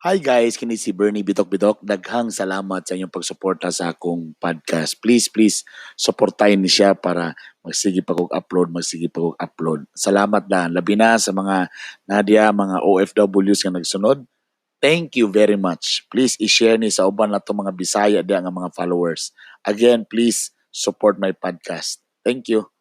Hi guys, kini si Bernie Bitok Bitok. Daghang salamat sa inyong pagsuporta sa akong podcast. Please, please, suportahin ni siya para magsige pa kog upload, magsige pa kog upload. Salamat na. Labi na sa mga Nadia, mga OFWs nga nagsunod. Thank you very much. Please i-share ni sa uban nato mga Bisaya diya nga mga followers. Again, please support my podcast. Thank you.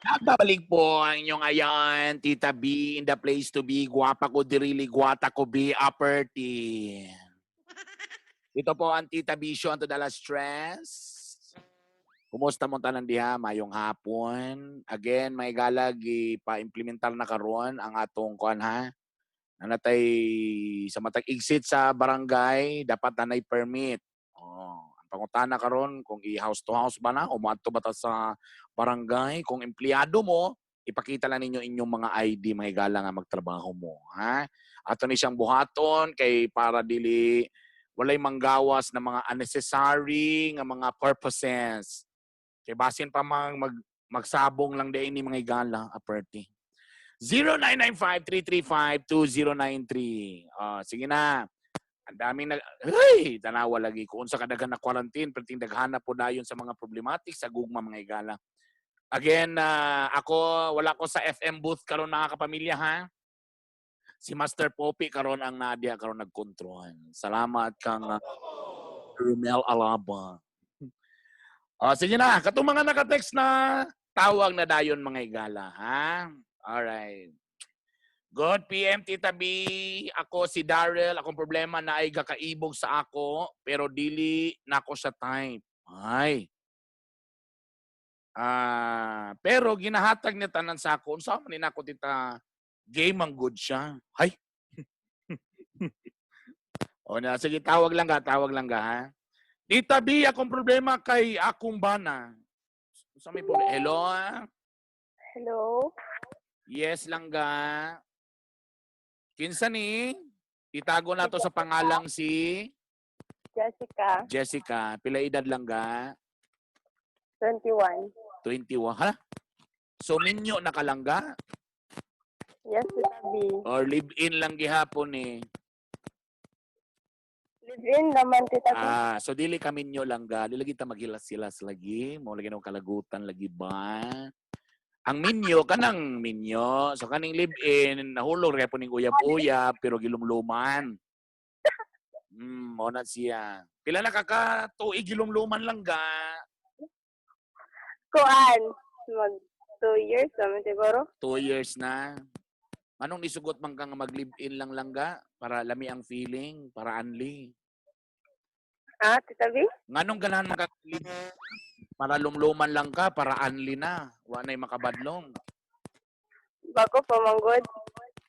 Nagbabalik po ang inyong ayan, Tita B in the place to be. Guwapa ko dirili, guwata ko be, upper T. Ito po ang Tita B show, ang Tudala Stress. Kumusta mo tanan diha? Mayong hapon. Again, may galag ipa-implementar na karon ang atong kuan ha. Nanatay sa matag exit sa barangay, dapat nanay permit. Oh, ang pangutana karon kung i-house to house ba na o moadto ba ta sa barangay, kung empleyado mo, ipakita lang ninyo inyong mga ID, mga higala nga magtrabaho mo, ha? Ato ni siyang buhaton kay para dili walay manggawas na mga unnecessary nga mga purposes. Kay basin pa mang magsabong lang di ni mga higala, aperti. 0995-335-2093. Ah, sige na. Ang daming nag... Hey, tanawa lagi. Kung unsa kadaghan na quarantine, perting daghana po dayon sa mga problematic sa gugma mga higala. Again, ako, wala ko sa FM booth karon mga kapamilya, ha? Si Master Poppy karon ang nadia karon nagkontrol. Salamat kang Romel Alaba. Sige na, katong mga naka-text na tawag na dayon mga higala, ha? Alright. Good PM, Tita B. Ako si Daryl. Akong problema na ay gakaibog sa ako, pero dili nako sa type. Ay. Pero ginahatag niya tanan sa ako. Unsa man ni nako, Tita? Game ang good siya. Ay. O na, sige, tawag lang ka, tawag lang ka, ha? Tita B, akong problema kay akong bana. Unsa may problema? Hello? Ah? Hello? Yes, langga. Kinsa ni? Itago na to sa pangalang si Jessica, Jessica. Pila edad langga? 21. 21. Ha? So minyo na kalangga? Yes, Tita B. Or live-in lang gihapon ni? Live-in naman, Tita B. Ah, so dili ka minyo langga. Dili kita maghilas-hilas lagi. Mo lagi nang kalagutan lagi ba? Ang minyo kanang minyo. So kaning live-in nahulog ra ning uyab-uyab pero gilumluman. Mo na siya. Pila na ka ka tuig gilumluman lang ga? Kuan, mag 2 years naman siguro. 2 years na. Anong nisugot man ka nga mag-live-in lang langga para lami ang feeling, para anli? Ah, Tita B? Nganong ganahan man ka live para lumluman lang ka, para anli na. Wa na'y makabadlong. Bago pa manggod.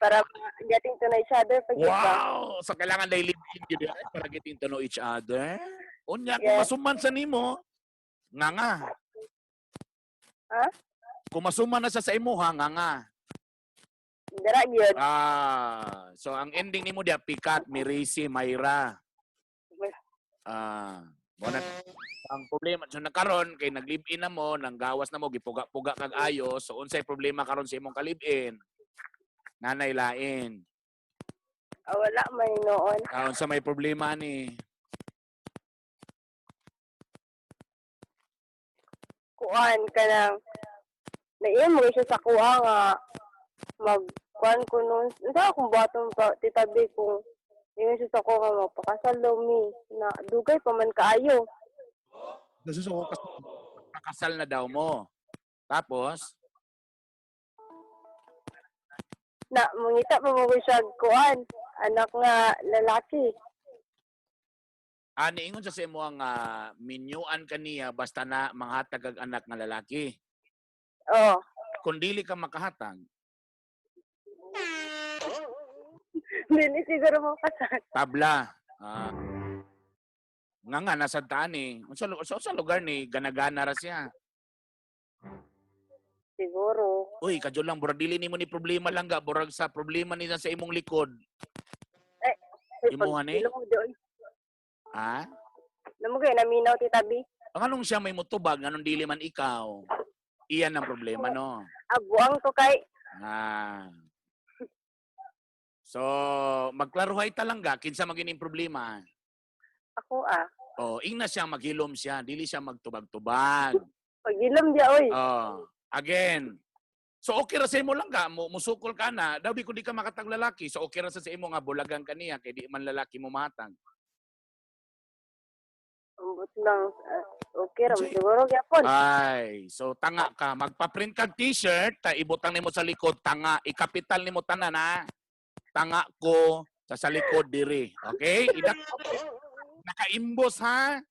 Para getting to know each other. Pag iba. Wow! So kailangan dahil live-in yun eh, para getting to know each other. Unya, kung Yes. masuman sa nimo, nga nga. Ha? Kung masuman na siya sa imuha, nga nga. Dara yun. Ah, so ang ending nimo diya Pikat, Mirisi, Mayra. Ah, mo na ang problema so nakaron kay nag-live-in na mo, nanggawas na mo, gipuga-puga kag ayo, so unsay problema karon sa imong ka-live-in? Nanay lain. Ah, wala may noon. Ah, unsa may problema ni? Kuan ka na. Naiyan mo siya sa kuha nga mag kuan ko noon. Unsa akong buhaton pa, Tita B, kung ingon siya sa kuha nga magpakasal daw mi na dugay pa man kaayo. Nasusuko ka kasal na daw mo. Tapos, Na mangita pa mo ko siya kuan anak nga lalaki. Ani ingon sa imo ang minyuan kaniya basta na manghatag ang anak nga lalaki. Oh. Kung dili ka makahatag, Dili siguro makasal. Tabla. Ah. Nga nga nasa taan eh. Unsa sa lugar ni ganagana ra siya. Siguro. Uy, kadyo lang burag dili nimo ni problema lang ga, burag sa problema ni sa imong likod. Ay, Imuha ni? pag-ilong di, oy. Ha? Namo kay naminaw, Tita B. Ang anong siya may mutubag, anong dili man ikaw? Iyan ang problema, no? Abuang to kay. Ah. So, magklaruhay talangga, kinsa magining problema. Ako ah. Oh, ingna siya maghilom siya, dili siya magtubag-tubag. Pagilom dia oy. Oh, again. So okay ra sa imo lang ka, mo musukol ka na, daw di ko di ka makatag lalaki. So okay ra sa imo nga bulagan ka niya kay di man lalaki mo matag. Ambot lang. Ah, okay ra Unsay? siguro gyapon. Ay, so tanga ka. Magpa-print kag t-shirt, ta ibutang nimo sa likod tanga, ikapital nimo tanan ha. Tanga ko sa likod diri. Okay? Idak nakaimbos ha.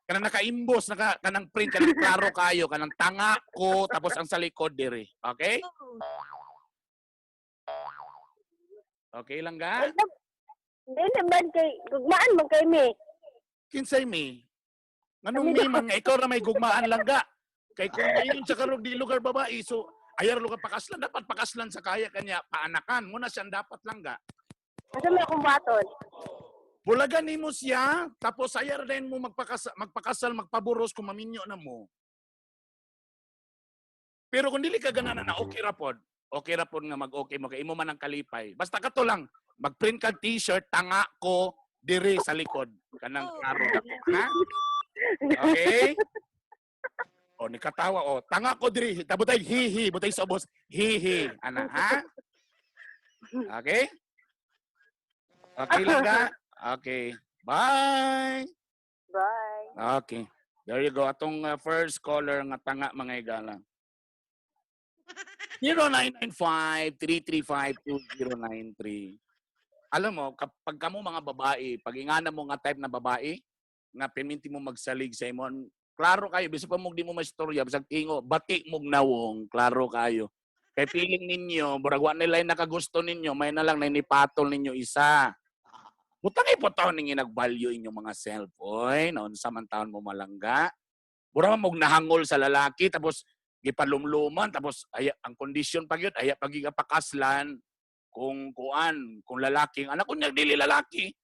Kanang nakaimbos naka kanang print kanang klaro kayo kanang tanga ko tapos ang sa likod diri. Okay? Okay lang ga? Dili man kay gugmaan man kay mi. Kinsay mi? Nganong mi man nga ikaw ra may gugmaan lang ga? Kay kung ngayon sa karog di lugar babae, so ayar lugar pakaslan, dapat pakaslan sa kaya kanya paanakan muna siya ang dapat lang ga. Asa man akong buhaton? Bulagan nimo siya, tapos ayar din mo magpakasal, magpakasal, magpaburos kung maminyo na mo. Pero kung dili ka gana na okay ra pod. Okay ra pod nga mag-okay mo kay imo man ang kalipay. Basta kato lang, mag-print ka t-shirt tanga ko diri sa likod kanang klaro dako, ha? Okay? O ni katawa o tanga ko diri, tabutay hihi, butay sa ubos, hihi ana ha? Okay? Okay lang ka? Okay. Bye. Bye. Okay. There you go. Atong first caller nga tanga mga igala. 0995-335-2093. Alam mo, kapag kamo mga babae, pag ingana mo nga type na babae, nga piminti mo magsalig sa imo, klaro kayo, bisa pa mo di mo maistorya, bisag tingo, bati mong nawong, klaro kayo. Kay feeling ninyo, murag wa nila yung nakagusto ninyo, may na lang nainipatol ninyo isa. Butang ipo taon ninyo nag-value inyong mga self. Oy, noon sa man taon mo malangga. Mura man mog nahangol sa lalaki, tapos gipalumluman, tapos ay, ang kondisyon pag yun, ay pagigapakaslan, kung kuan, kung lalaki, anak, kunyag dili lalaki,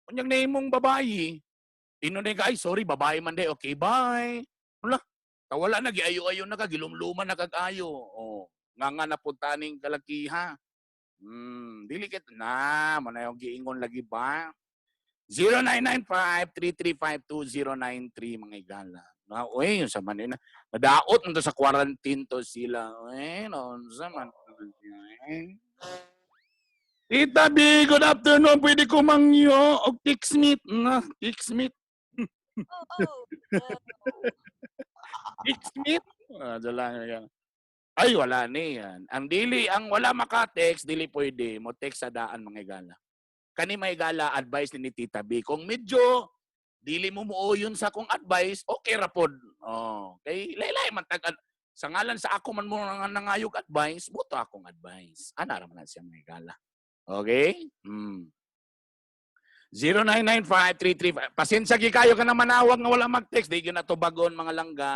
kunyag na imong babae, inunay ka, ay, sorry, babae man di, okay, bye. Wala, tawala na, giayo-ayo na ka, gilumluman na kag-ayo. Oh, nga nga napunta ning kalakiha. Dili kit na, manayong giingon lagi ba? 0995-335-2093 mga igala. Na, uy, yung sa man na. Nadaot nito sa quarantine to sila. Uy, no, sa man. Eh. Tita B, good afternoon. Pwede ko mangyo og text meet na, text meet. Text meet. Ah, dala yan. Ay, wala ni yan. Ang dili, ang wala maka-text, dili pwede. Mo text sa daan mga igala. Kani may gala advice ni Tita B. Kung medyo dili mo muoyon sa akong advice, okay ra pod. Oh, kay laylay man tag sa ngalan sa ako man mo nga nangayog advice, buto akong advice. Ana ra man na siya mga igala. Okay? 0995-335. Pasensya gi kayo ka na manawag nga wala mag-text. Di gyud na to bagon mga langga.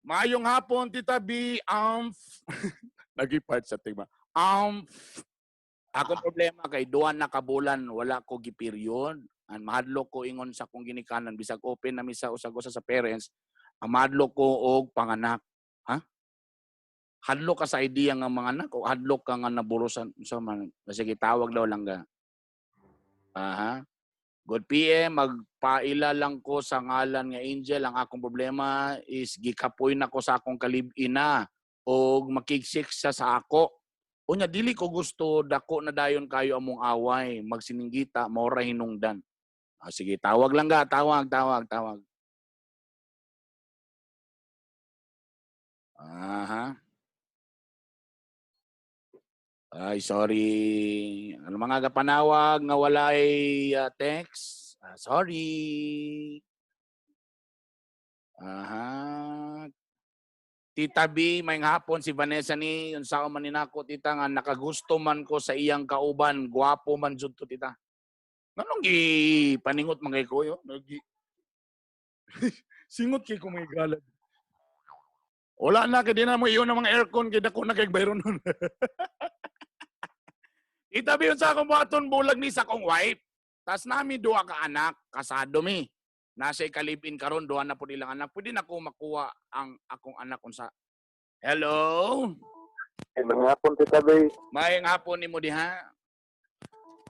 Maayong hapon, Tita B. Nagipart sa tigma. Akong problema kay duha na ka bulan wala ko giperiod. Ang mahadlok ko ingon sa akong ginikanan bisag open na mi sa usag-usa sa parents, ang mahadlok ko og panganak. Ha? Hadlok ka sa idea nga mga anak o hadlok ka nga naburusan sa man? Sige, tawag daw lang ga. Aha. Good PM, magpaila lang ko sa ngalan nga Angel. Ang akong problema is gikapoy na ko sa akong kalib-ina og makigsik siya sa ako. Unya dili ko gusto dako na dayon kayo among away, magsininggita, mao ra hinungdan. Ah, sige, tawag lang ga, tawag, tawag, tawag. Aha. Ay, sorry. Ano mga kapanawag nga walay text? Ah, sorry. Aha. Tita B, may hapon si Vanessa ni unsaon man ni nako tita nga nakagusto man ko sa iyang kauban, gwapo man jud to tita. Nganong gi paningot man kay ko yo? Nagi singot kay ko may galad. Wala na kay di na mo iyon ang mga aircon kay dako na kay bayron nun. Tita B, unsa akong buhaton bulag ni sa akong wife. Tas nami duha ka anak, kasado mi. Nasa ikalipin karon, duha na po nilang anak. Pwede na ko makuha ang akong anak unsa. Hello? Eh, mga hapon, Tita Bay. Maayong hapon nimo diha.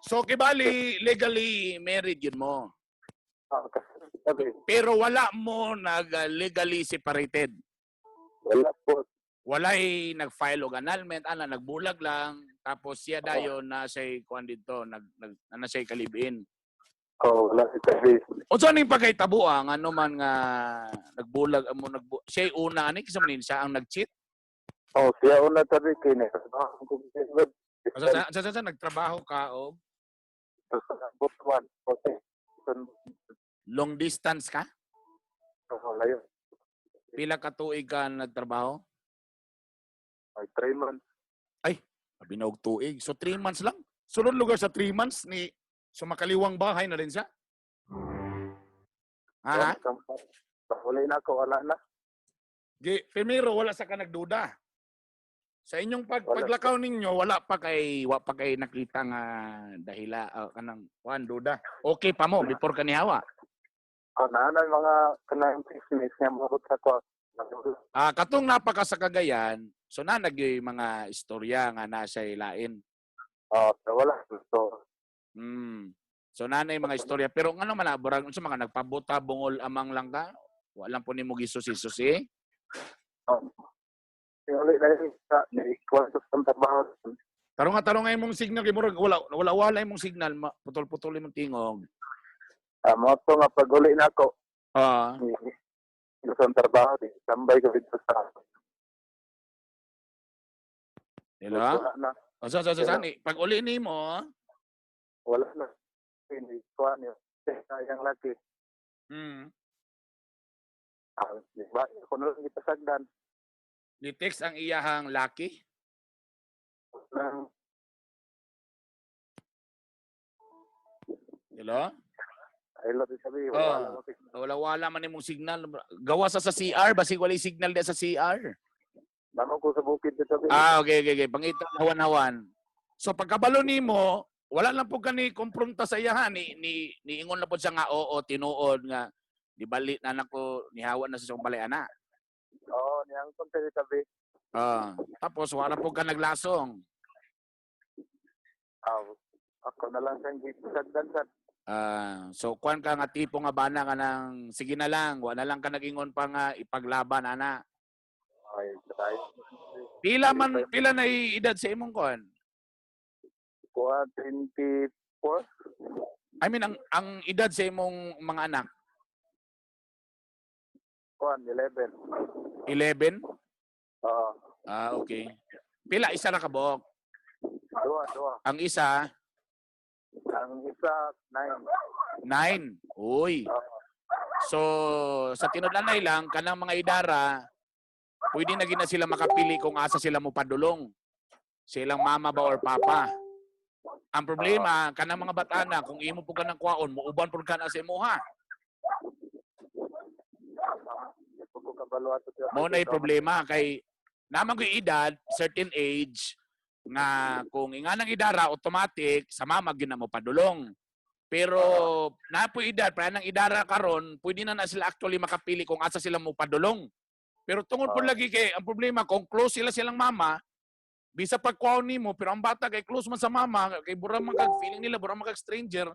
So kibali legally married yun mo. Ah, kasi, Tita Bay, Pero wala mo nag legally separated. wala po. Walay nag-file og annulment, ana nagbulag lang, tapos siya dayon na siya'y kuan didto, nag na siya'y kalibin. Oh, wala, Tita Bay. Unsa ning pagkahitabo ah, ngano man nga nagbulag amo siya una ani kinsa man ni siya ang nag-cheat? Oh, siya una, Tita Bay, kini. Sa nagtrabaho ka og Butuan. Okay. long distance ka? Oh, layo. Pila ka tuig ka nagtrabaho? Ay, 3 months. Abi na og tuig. So 3 months lang. Sunod lugar sa 3 months ni sumakaliwang bahay na rin siya. Ha? Wala na ako, wala na. Gi, primero wala sa ka nagduda. Sa inyong Wala. paglakaw ninyo wala pa kay nakita nga dahila kanang kuan duda. Okay pa mo before kanihawa. Oh, naanay mga kanang business nga mabot sa ko. Ah, katong napaka sa Cagayan, so na nagyoy mga istorya nga nasa lain. Oh, pero wala. So, So nanay mga istorya pero ngano man na burag unsa mga nagpabuta bungol amang lang ka? Wala po nimo gisusi-susi. Yung ulit na yun sa ikuha sa trabaho. Tarong nga tarong nga imong signal kay murag wala wala wala imong signal, putol-putol imong tingog. Ah, mo to nga pag uli na ako, sa trabaho, di, tambay ko dito sa Hello? Wala na. O sa ni pag uli nimo, Wala na. Hindi kuha niyo. Yang laki. Ah, di ba? Ako na lang ipasagdan. Ni text ang iyahang laki. Nang Hello? I love you, sabi. Ah. Wala lang ako. Wala wala man imong signal. Gawa sa CR basig walay signal di sa CR. Damo ko sa bukid dito, sabi. Ah, okay. Pangita hawan-hawan. So pagkabalo nimo, wala lang po kani kumpronta sa iyahan ni ni niingon na po siya nga oo tinuod nga di bali na nako nihawa na sa siyang balay ana. Oo, niyang konti dito, sabi. Ah, tapos wala po ka naglasong. Ah, ako na lang siyang ipasagdan sa Ah, so kuan ka nga tipo nga bana ka nang sige na lang, wala lang ka nagingon pa nga ipaglaban ana. Ay, ay. Pila man pila na edad sa imong kuan? Kuha, 24? I mean ang edad sa imong mga anak? Kuha, 11. 11? Oo. Ah, okay. Pila isa ra ka buok? Dua, dua. Ang isa Ang isa, 9. 9. Uy. So, sa tinud-anay lang, kanang mga idara, pwede na gina sila makapili kung asa sila mo padulong. Silang mama ba or papa. Ang problema, kanang mga batana, kung imo po kanang kwaon, muuban po ka na sa imuha. Mao na problema kay naman ko edad, certain age, nga kung inganang idara, automatic, sa mama gyud na mo padulong. Pero na po edad, pa nang idara karon, pwede na na sila actually makapili kung asa sila mo padulong. Pero tungod po lagi kay ang problema kung close sila silang mama, bisa pagkuhaw nimo pero ang bata kay close man sa mama, kay bura man kag feeling nila bura man kag stranger.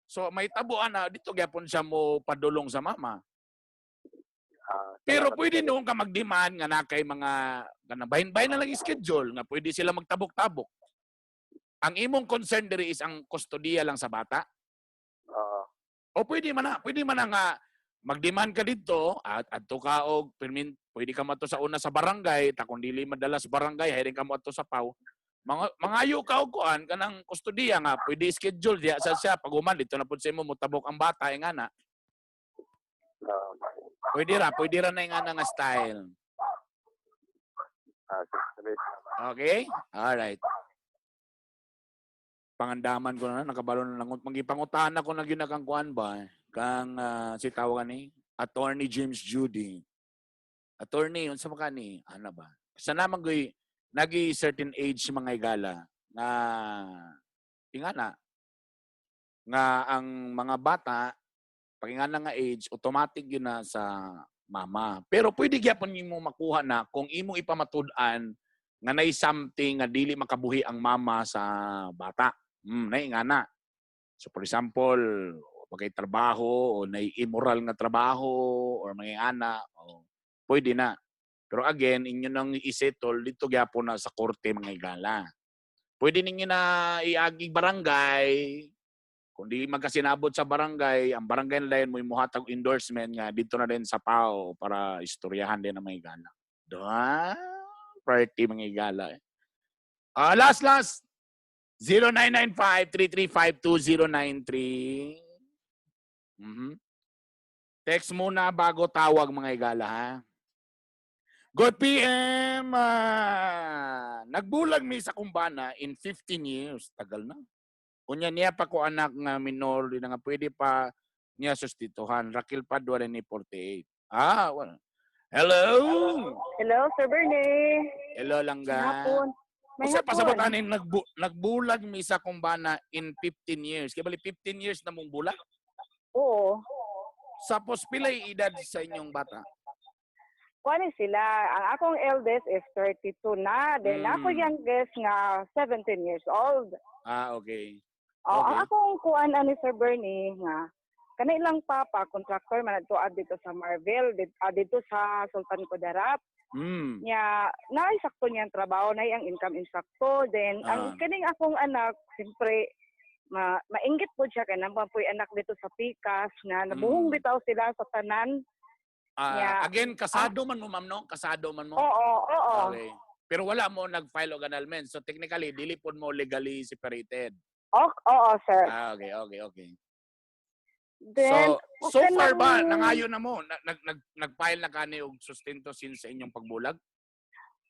So may tabuan na dito gyapon siya mo padulong sa mama. Pero pwede noon ka mag-demand nga na kay mga kanang bahin-bahin na lang schedule nga pwede sila magtabok-tabok. Ang imong concern diri is ang kustodiya lang sa bata. O pwede man na nga mag-demand ka dito at adto ka og pirmin, pwede ka mato sa una sa barangay, ta kung dili madala sa barangay, hayring ka mo adto sa PAW. Mga mangayo ka og kuan kanang kustodiya nga pwede schedule diya sa siya pag human dito na pud sa imo motabok ang bata nga na. Pwede ra na nga na nga style. Okay? All right. Pangandaman ko na, nakabalo na lang. Magipangutan ako na ginakang kuan ba? Kang si tawagan ni Attorney James Judy. Attorney, unsa man ka ni? Ano ba? Sa naman ko'y nagi certain age mga igala nga ingana. Nga ang mga bata pag nga age, automatic yun na sa mama. Pero pwede gyapon nimo makuha na kung imong ipamatud-an nga nay something nga dili makabuhi ang mama sa bata. Nay nga na. So for example, pagkay trabaho o nay immoral nga trabaho or mga ana, o, pwede na. Pero again, inyo nang isettle dito gyapon na sa korte, mga igala. Pwede ninyo na iagi barangay. Kung di magkasinabot sa barangay, ang barangay na dayon mo muhatag endorsement nga dito na din sa PAO para istoryahan din ang mga igala. Doha, party, mga igala. Eh. Ah, last last 0995-335-2093. Text muna bago tawag, mga igala, ha. Good PM! Nagbulag mi sa akong bana in 15 years. Tagal na. Unya niya pa ko anak nga minor, di na nga pwede pa niya sustituhan. Raquel Padua ni 48. Ah, well. Hello! Hello, Sir Bernie. Hello, langga. Hapon. May Usa hapon. pasabot ani, nagbulag mi sa akong bana in 15 years. Kaya bali 15 years na mong bulag. Oo. Sapos pilay edad sa inyong bata? Kuan sila. Ang akong eldest is 32 na. Then ako youngest nga 17 years old. Ah, okay. Oh, ang akong kuan ani, Sir Bernie, nga kanay ilang papa contractor man adto dito sa Marvel dito sa Sultan Kudarat. Nya naay sakto niyang trabaho, naay ang income insakto. Then ang kining akong anak, siyempre mainggit po siya kay naman po'y anak dito sa Pikas nga nabuhong bitaw sila sa tanan. Ah, again, kasado man mo, ma'am, no? Kasado man mo? Oo. Okay. Pero wala mo nag-file og annulment. So technically, dili pod mo legally separated. Oh, oo, sir. Ah, okay. Then, So, so far ba, nangayo na mo? Nag-file na kani og sustento since sa inyong pagbulag?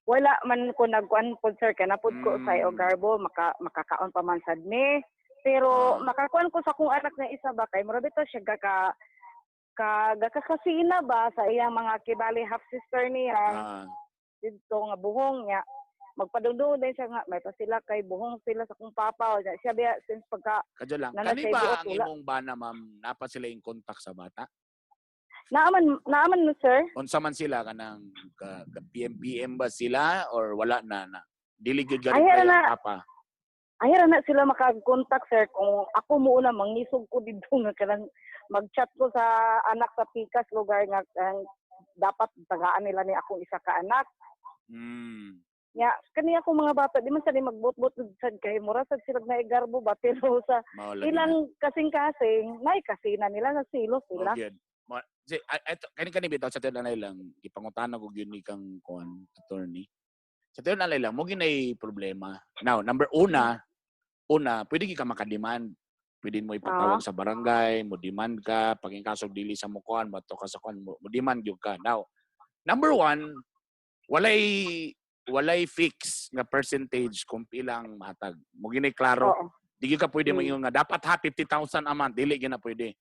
Wala man ko nagkuan pod, sir, kay napud ko sa garbo makakaon pa man sad ni. Pero makakuan ko sa akong anak nga isa ba kay mura bitaw siya gaka ka gakakasina ba sa iyang mga kibali half sister niya didto nga buhong niya. Magpadungdung din siya nga may pa sila kay buhong sila sa akong papa o siya biya since pagka Kadyo lang. Nana Kani siya ba buot, ang wala. imong bana, ma'am, napa sila in contact sa bata? Naaman no, sir. Unsa man sila kanang ka PM PM ba sila or wala na na? Dili gyud Ay, gani ara ang na. papa. Ay ra na sila makag-contact, sir, kung ako mo una mangisog ko didto nga kanang mag-chat ko sa anak sa Pikas lugar nga ang dapat tagaan nila ni akong isa ka anak. Ya, kani ako mga bata di man sa di magbot-bot sad kay mura sad sila naigarbo ba pero sa Mao lagi na. ilang kasing-kasing nay kasina nila sa silo sila. Mao gyud. Si, eto, kani kani bitaw sa tiyan lang gipangutana ko gyud ni kang kuan attorney. Sa tiyan lang mo ginay problema. Now, number una, una, pwede gyud ka makademand. Pwede mo ipatawag sa barangay, mo demand ka, pag in kaso dili sa mo kuan, mo ka sa kuan, mo demand gyud ka. Now, number one, walay walay fix nga percentage kung pilang mahatag. Mo ginay klaro. Di gyud ka pwede moingon nga dapat ha 50,000 a month, dili gyud na pwede.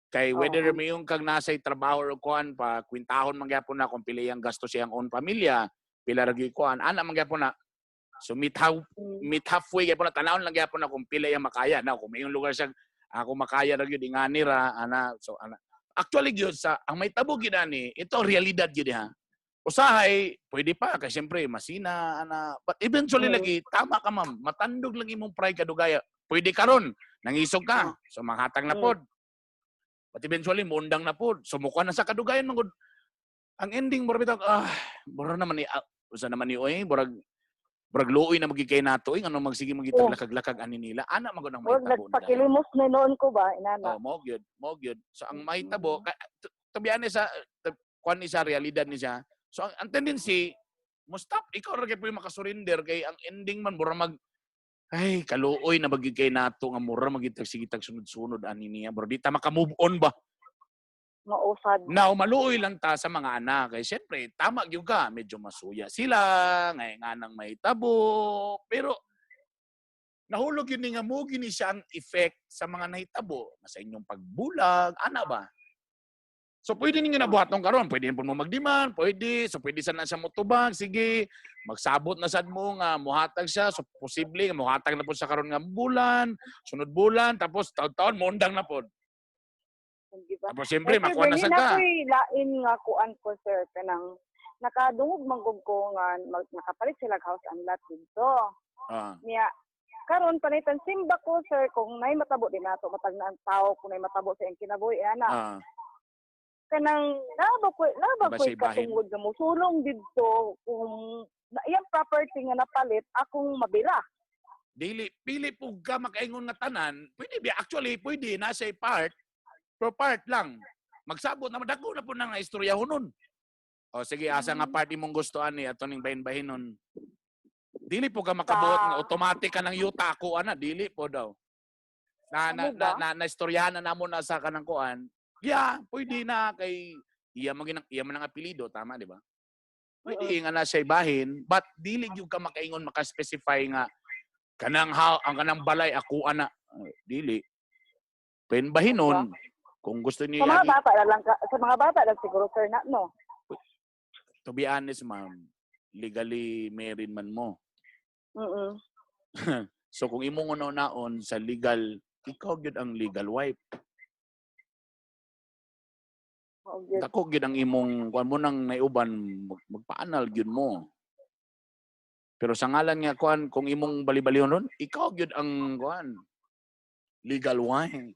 Kay whether mayong kag nasa trabaho or kuan pa kwintahon man gyapon na kung pila iyang gasto siyang own pamilya, pila ra gyud kuan, ana man gyapon na. So meet halfway gyapon na, tanawon lang gyapon na kung pila iyang makaya. Now kung mayong lugar siya ako makaya ra gyud ingani ra ana, so ana. Actually gyud sa ang may tabo gyud ani, ito realidad gyud ha. Usahay pwede pa kay siyempre masina ana, but eventually lagi tama ka, ma'am, matandog lang imong pride kadugaya. Pwede karon nangisog ka, so manghatag na pod. But eventually muundang na pod. So mukuha na sa kadugayan man gud. Ang ending mura bitaw mura naman ni usa naman ni oy, murag luoy na magigay nato oy, ngano magsige magitag lakag-lakag ani nila. Ana man gud ang Murag mahitabo nila. nagpakilimos na noon ko ba inana. Oh, mo gyud, mo gyud. So ang mahitabo to be honest sa kuan ni sa realidad ni siya. So ang tendency mo stop, ikaw ra gyud makasurrender kay ang ending man mura mag ay kaluoy na magyud kay nato nga mura magitag sige tag sunod-sunod ani niya. Bro, di ta maka-move on ba? Mausad. Now, maluoy lang ta sa mga anak. Kay siyempre, tama gyud ka. Medyo masuya sila, ngay nga nang mahitabo. Pero, nahulog yun ni nga mo, gini siya ang effect sa mga nahitabo. Sa inyong pagbulag, ana ba? So pwede ninyo nabuhaton karon, pwede po mo magdiman, pwede. So pwede sa na siya motubag, sige. Magsabot na sad mo nga muhatag siya. So posible nga muhatag na po siya karon nga bulan, sunod bulan, tapos taon-taon moundang na pod. Di ba? Tapos siyempre Sir, makuha na Bernie, sad ka. Nakoy lain nga kuan ko, sir, kanang nakadungog man gud ko nga nakapalit sila og house and lot didto. Niya karon panitan simba ko, sir, kung nay matabo di nato matag na ang tao kung nay matabo sa iyang kinabuhi ana. Kanang naba Ba ko siya ibahin? katungod nga mosulong didto kung na, iyang property nga napalit akong mabila. Dili pili pug ka makaingon nga tanan, pwede ba actually pwede na sa part, pero part lang. Magsabot na dako na po na nga istorya hunon. O sige, asa nga part imong gusto ani ato ning bahin-bahinon. Dili po ka makabuot nga automatic ka ng yuta ako ana, dili po daw. Na na Ano na, ba? na, istoryahan na namo na sa kanang kuan. Yeah, pwede na kay iya man ginang iya man ang apelyido, tama di ba? Pwede nga na siya ibahin, but dili gyud ka makaingon maka-specify nga kanang ha, ang kanang balay ako ana. Ay, dili. Pwede bahinon kung gusto niyo Sa mga yagi- bata na lang sa mga bata lang siguro, sir, na no. To be honest, ma'am, legally married man mo. So kung imong una-unaon sa legal, ikaw gyud ang legal wife. Mao gyud. Dako gyud ang imong kuan mo nang naiuban magpaanal gyud mo. Pero sa ngalan nga kuan kung imong bali-balihon ron, ikaw gyud ang kuan legal wife.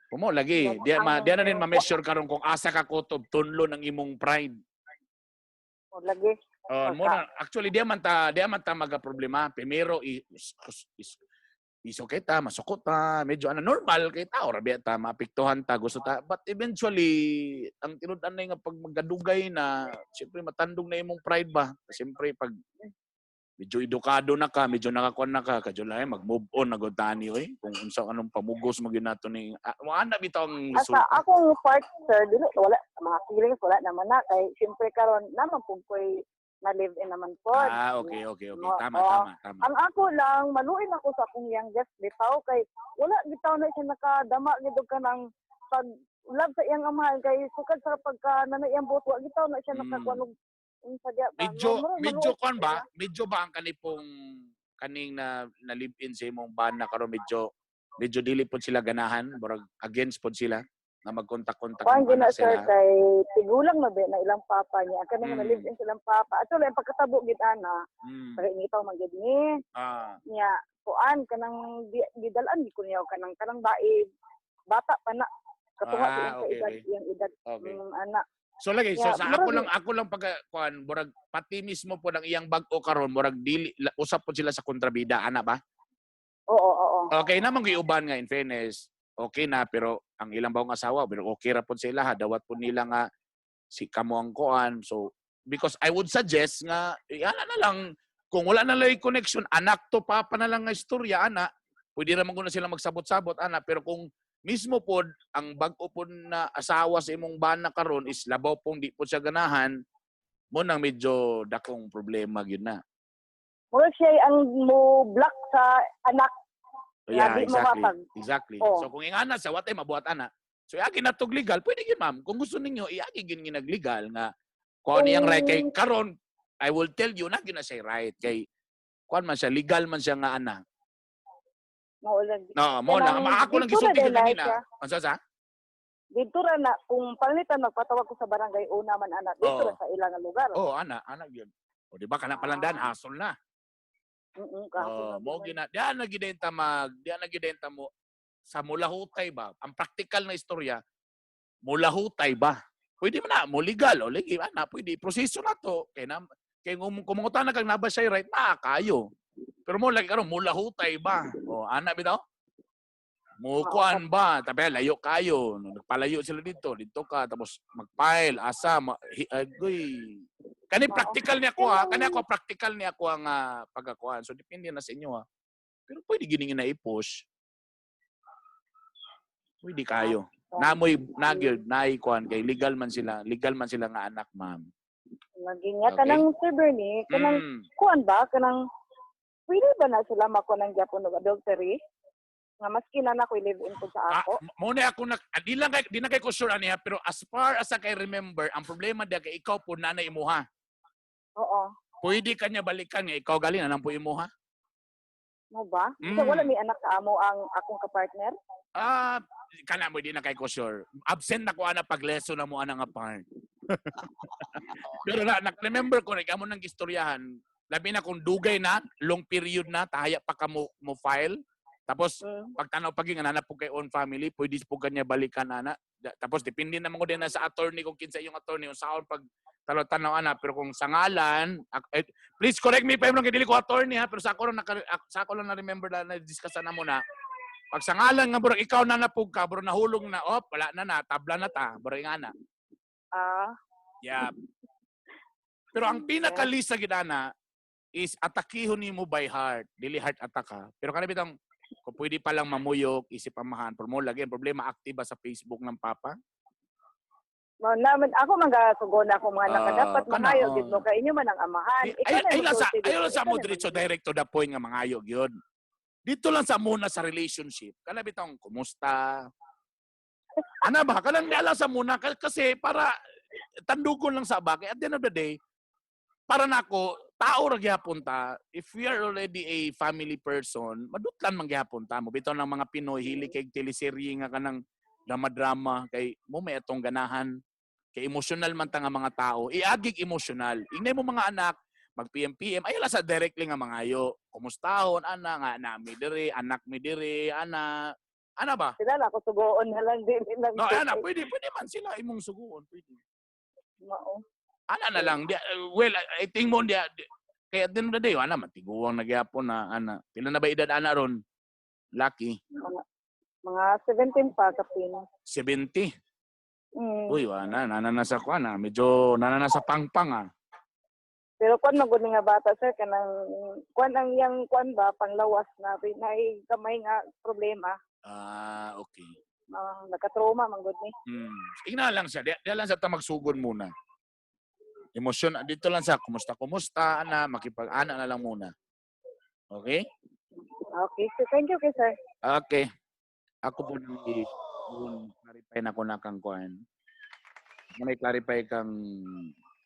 Kumo lagi, di na rin ma-measure karon kung asa ka kutob tunlo ng imong pride. Mao lagi. Oh, mo na actually di man ta maga problema. Primero is, is, is okay ta, masukot ta, medyo ano normal kay tao ra biya ta, maapektuhan ta, gusto ta. But eventually ang tinud-an na nga pag magadugay na, siyempre matandog na imong pride ba. Siyempre pag medyo edukado na ka, medyo nakakuan na ka, kadyo lang mag-move on na gud tani oy. Kung unsa anong pamugos mo gyud nato ni ana bitaw ang Asa resulta. akong part, sir, dili wala mga feelings, wala naman na kay siyempre karon naman pud koy na live in naman pod. Ah, okay. Oo. Tama, tama, tama. Ang ako lang maluin ako sa akong youngest bitaw kay wala bitaw na siya nakadama gid og kanang pag love sa iyang amahan kay sukad sa pagka nanay iyang buot wa gitaw na siya nakakuan og unsa diya ba. Medyo medyo maluoy kuan ba siya. medyo ba ang kanipong kaning na na live in sa imong bana karon medyo medyo dili pod sila ganahan, murag against pod sila nga magkontak-kontak Kuan ang gina anak sir sila? kay tigulang na ba na ilang papa niya. Ang kanang na live in silang papa. Actually ang pagkatabo gid ana, kay ngitaw man gid ni niya kuan kanang gidalan gid ko niya og kanang kanang bae bata pa na katunga sa iyang edad iyang edad ana. So lagi so Yeah, sa ako murag lang ako lang pagka kuan murag pati mismo po ng iyang bag-o karon murag dili usap pod sila sa kontrabida ana ba? Oo. Okay na man giuban nga in fairness. Okay na pero ang ilang bagong asawa pero okay ra pod sila ha dawat pod nila nga si kamo ang kuan. So because I would suggest nga ana na lang kung wala na lang connection anak to papa na lang nga istorya ana pwede ra man gud na sila magsabot-sabot ana pero kung mismo pod ang bag-o pod na asawa sa imong bana karon is labaw pong di pod siya ganahan mo nang medyo dakong problema gyud na. Murag siya ang mo block sa anak nga Yeah, di exactly. mawapag. Exactly. Oo. So kung ingana sa watay mabuhat ana. So iagi na tog legal, pwede gyud ma'am. Kung gusto ninyo iagi gyud nga naglegal nga kuan iyang right kay karon I will tell you na gyud na siya right kay kuan man siya legal man siya nga ana. Mao lagi. No, mo lang Kanang ako lang dito ra gisulti gyud dahil kanina. siya. Unsa sa? Dito ra na kung palitan magpatawag ko sa barangay una man ana dito Oo. ra sa ilang nga lugar. Oh, ana, ana gyud. O di ba kana palandan hasol na. Kahapon Oh, na mo gyud. gina diyan na gidenta mag diyan na gidenta mo sa mulahutay ba? Ang praktikal na istorya mulahutay ba? Pwede man na mo legal o legi ana pwede proseso na to kay na kay kung kumangutana kag naba siya right na kayo. Pero mo lagi karon mulahutay ba? O ana bitaw? Mo kuan ba? Tabi layo kayo. No, nagpalayo sila dito, dito ka tapos mag-file asa ma, hi, agoy. Kani practical niya ako ha, kani ako practical niya ako ang pagkakuan. So depende na sa inyo ha. Pero pwede gini nga na i-push. Pwede kayo. Namoy nagyod naay kuan kay legal man sila nga anak, ma'am. Lagi nga Okay. kanang Sir Bernie, kanang kuan ba kanang pwede ba na sila makuha ng gyapon og adultery? Nga maski na na ko live in pud sa Ah, ako. Mo na ako na ah, di lang kay ko sure ani ha, pero as far as I can remember, ang problema diya kay ikaw po na imuha. Oo. Pwede ka niya balikan nga ikaw gali na po imuha. Mo ba? So wala may anak sa amo ang akong kapartner? Ah, kana mo di na kay ko sure. Absent na ko ana pag lesson na mo ana nga part. Pero na, remember ko rin amo nang gistoryahan, labi na kung dugay na, long period na, tahaya pa ka mo, mo file. Tapos pagtanaw pag nga na po kay own family, pwede po kanya balikan ana. Tapos depende naman ko din na sa attorney kung kinsa yung attorney unsaon pag tanaw ana, pero kung sa ngalan eh, please correct me if I'm wrong, kay dili ko attorney ha, pero sa ako lang na remember na na-discuss na mo na pag sa ngalan nga burag ikaw na napug ka, burag nahulog na, oh, wala na na, tabla na ta, burag nga na. Yeah. Pero ang pinakalisa gid ana is atakihon nimo by heart, dili heart attack ha. Pero kana bitang kung pwede pa lang mamuyok, isip amahan, pero mo lagi ang problema, active ba sa Facebook ng papa? Mo naman ako man gasugon ako mga anak, dapat kana, mangayo oh. gid mo kay inyo man ang amahan. Ay, Ikaw na ay, lang sa magsulti ayo lang dito, sa ikaw mo na diretso magsulti. direct to the point nga mangayo gyud. Dito lang sa muna sa relationship. Kana bitong kumusta? Ana ba kanang di lang sa muna kasi para tandugon lang sa ba kay at the end of the day para nako tao ra gyapon ta. If we are already a family person, madutlan man gyapon ta mo bitaw ng mga Pinoy hili kay teleserye nga kanang drama-drama kay mo may atong ganahan kay emosyonal man ta nga mga tao, iagig emosyonal. Ingay mo mga anak mag PM PM ay lang sa directly nga mangayo, kumustahon ana nga na mi diri, anak mi diri, ana ana ba. Sila na ako sugoon na lang din lang. No, ana pwede pwede man sila imong suguon, pwede. Mao. Ana na lang di, well, I think mo di, kaya at the end of the day ana matiguang na gyapon na ana. Pila na ba edad ana ron, Lucky? Mga 17 pa kapin. 70. Uy, ana nana na sa kuan ah, medyo nana na sa pangpang ah. Pero kuan man gud nga bata sir, kanang kuan ang iyang kuan ba panglawas na naay gamay nga problema. Ah, okay. Nagka-trauma man gud ni. Ingna lang siya. Di lang sa ta magsugod muna. Emosyon dito lang sa kumusta kumusta ana, makipag-ana na lang muna. Okay? Okay, so thank you kay sir. Okay. Ako po ni clarify na ko na kang kuan. May clarify kang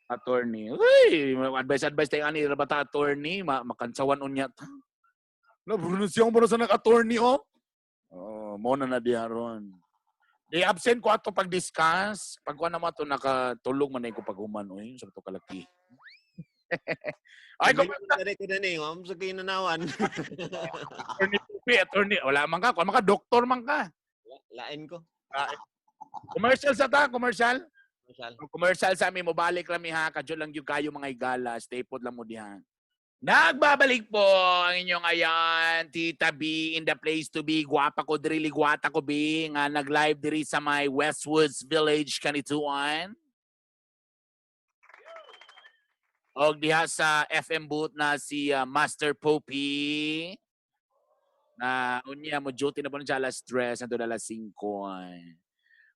attorney. Uy, advice advice tayo ani ra bata attorney, makansawan unya ta. No, pronunciation mo sa nag-attorney oh. Oh, mo na na diha ron. Di absent ko ato pag-discuss. Pag kuan na mo ato nakatulog man na ko pag-human oy, sa to kalaki. Ay, Ay, ko ko na ni, wa mo sa kinanawan. Attorney Pupi, attorney, wala man ka, kuan man ka, doktor man ka. Lain ko. Commercial sa ta, commercial. Commercial. Commercial sa amin, mobalik rami ha, kadyo lang yung kayo mga igala, stay put lang mo diha. Nagbabalik po ang inyong ayan, Tita B in the place to be. Gwapa ko diri, ligwata ko B, nga nag-live diri sa my Westwoods Village, Kanituan. Og diha sa FM booth na si Master Popey. Na unya mo duty na po na siya alas 3 hangtod alas 5.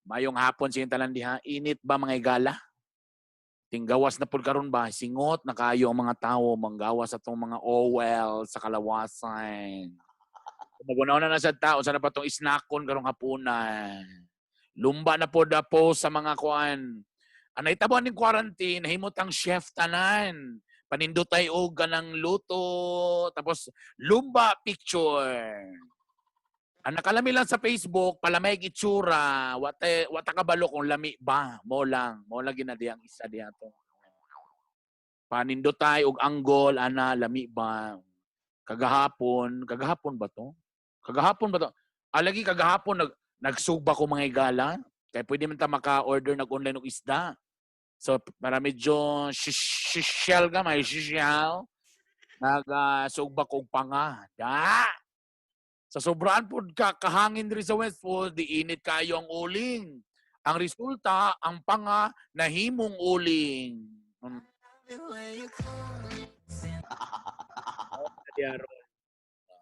Mayong hapon siyang talan diha. Init ba mga igala? Tinggawas na pud karon ba? Singot na kayo ang mga tawo manggawas atong mga OL sa kalawasan. Magunaw na na sa tao sana pa tong isnakon karong hapunan. Lumba na pod na po sa mga kuan. Anay tabo ning quarantine, nahimot ang chef tanan. Panindotay og ganang luto, tapos lumba picture. Ang nakalami lang sa Facebook, palamay itsura, wata, wata kabalo kung lami ba. Mo lang ginadi ang isa diha to. Panindotay og anggol, ana, lami ba? Kagahapon, kagahapon ba to? Kagahapon ba to? Alagi kagahapon nagsuba ko mga igala. Kaya pwede man ta maka-order nag-online og isda. So para medyo shell ka, may shell. Nag-sugba ko og panga. Da! Sa sobraan pod ka kahangin diri sa Westwood, di init kayo ang uling. Ang resulta, ang panga nahimong uling.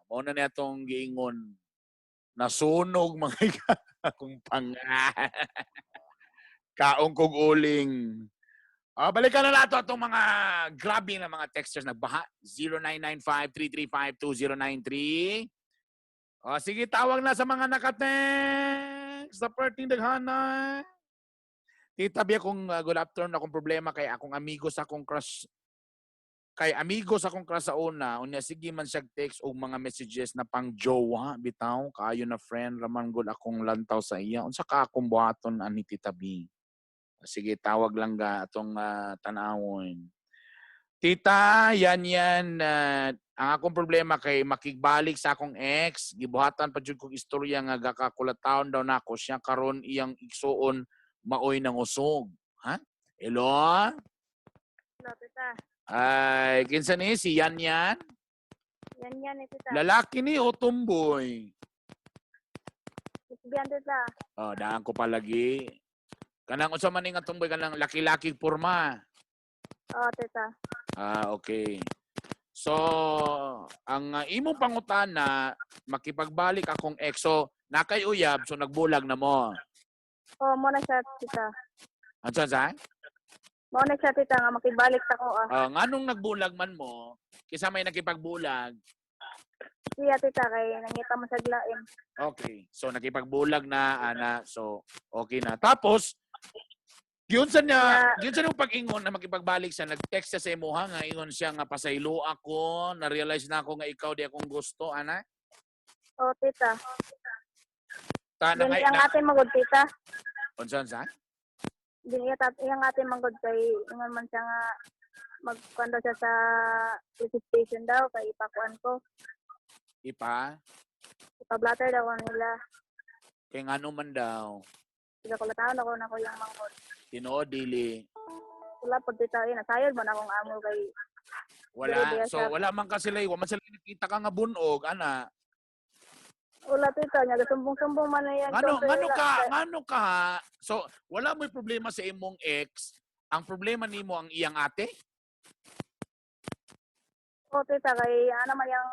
Mao na niya tong giingon. Nasunog mga akong panga. Kaong kog uling. Balikan na nato atong mga grabe na mga texters nagbaha. 0995-335-2093. O, sige, tawag na sa mga nakatext. Sa perting daghana. Tita Bia, kung good afternoon, akong problema kay akong amigo sa akong crush, kay amigo sa akong crush sa una, unya sige man siya text og mga messages na pang jowa bitaw kaayo na friend raman gud akong lantaw sa iya. Unsa ka akong buhaton ani, Tita B? Sige, tawag lang ga atong tan-awon. Tita, yan yan. Ang akong problema kay makigbalik sa akong ex, gibuhatan pa jud kog istorya nga gakakulataon daw nako siya, karon iyang igsuon maoy nang usog. Ha? Hello? Hello, tita. Ay, kinsa ni si Yan Yan? Yan yan eh, tita. Lalaki ni o tomboy? Lesbian, tita. Oh, daan ko palagi. Kanang unsa man ni nga tomboy, kanang laki-laki porma? Oo, tita. Ah, okay. So, ang imong pangutana, makipagbalik akong ex. So, nakay uyab, so nagbulag na mo. Oo, mo na siya, tita. Ano sa? Mo na siya, tita, nga makibalik sa ko, ah. Ah, nganong nagbulag man mo, kisa may nakipagbulag? Siya, tita, kay nangita mo sa glain. Okay. So, nakipagbulag na, ana. So, okay na. Tapos, giunsa niya, giunsa niya pag-ingon na makipagbalik siya, nag-text siya sa imuha nga ingon siya nga pasaylo ako, na-realize na ako nga ikaw di akong gusto, ana. Oo, tita. Ta na Din ngay iyang na, ate magod, tita. Unsa unsa? Din iya iyang ate magod kay ingon man siya nga magkuan daw siya sa police station daw kay ipakuan ko. Ipa Ipa-blatter daw ko nila. Kay ngano man daw? Sila ko taon ako na ko yung manghod. Tinuod dili? Wala po, tita, eh, nasayod man akong amo kay Wala. Dili, So siya. wala man ka sila, wa man sila nakita ka nga bunog, ana. Wala, tita, nya sumbong-sumbong man na yan. Ngano So, ngano wala. ka, ngano ka? So wala mo'y problema sa imong ex. Ang problema nimo ang iyang ate? Oo, tita, kay ano man yung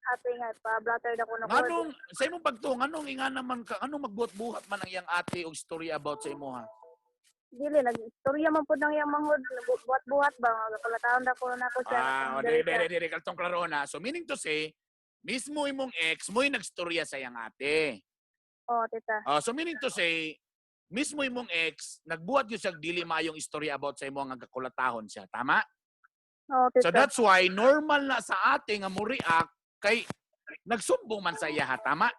ate nga pa-blatter daw ko na ko. Nganong sa imong pagtuo, nganong inga naman ka, nganong magbuhat-buhat man ang iyang ate og story about sa imuha? Dili nag-istorya man pud nang iyang manghod, buhat-buhat ba nga kalataon daw ko na ko siya. Ah, o, dili, dili, dili, kaltong klaro na. So meaning to say, mismo imong ex mo'y nagstorya sa iyang ate. Oo, tita. Ah, so meaning to say, mismo imong ex nagbuhat gyud siya og dili maayong istorya about sa imo nga kakulatahon siya, tama? Oo, tita. So that's why normal na sa ate nga mo react kay nagsumbong man sa iya, ha, tama?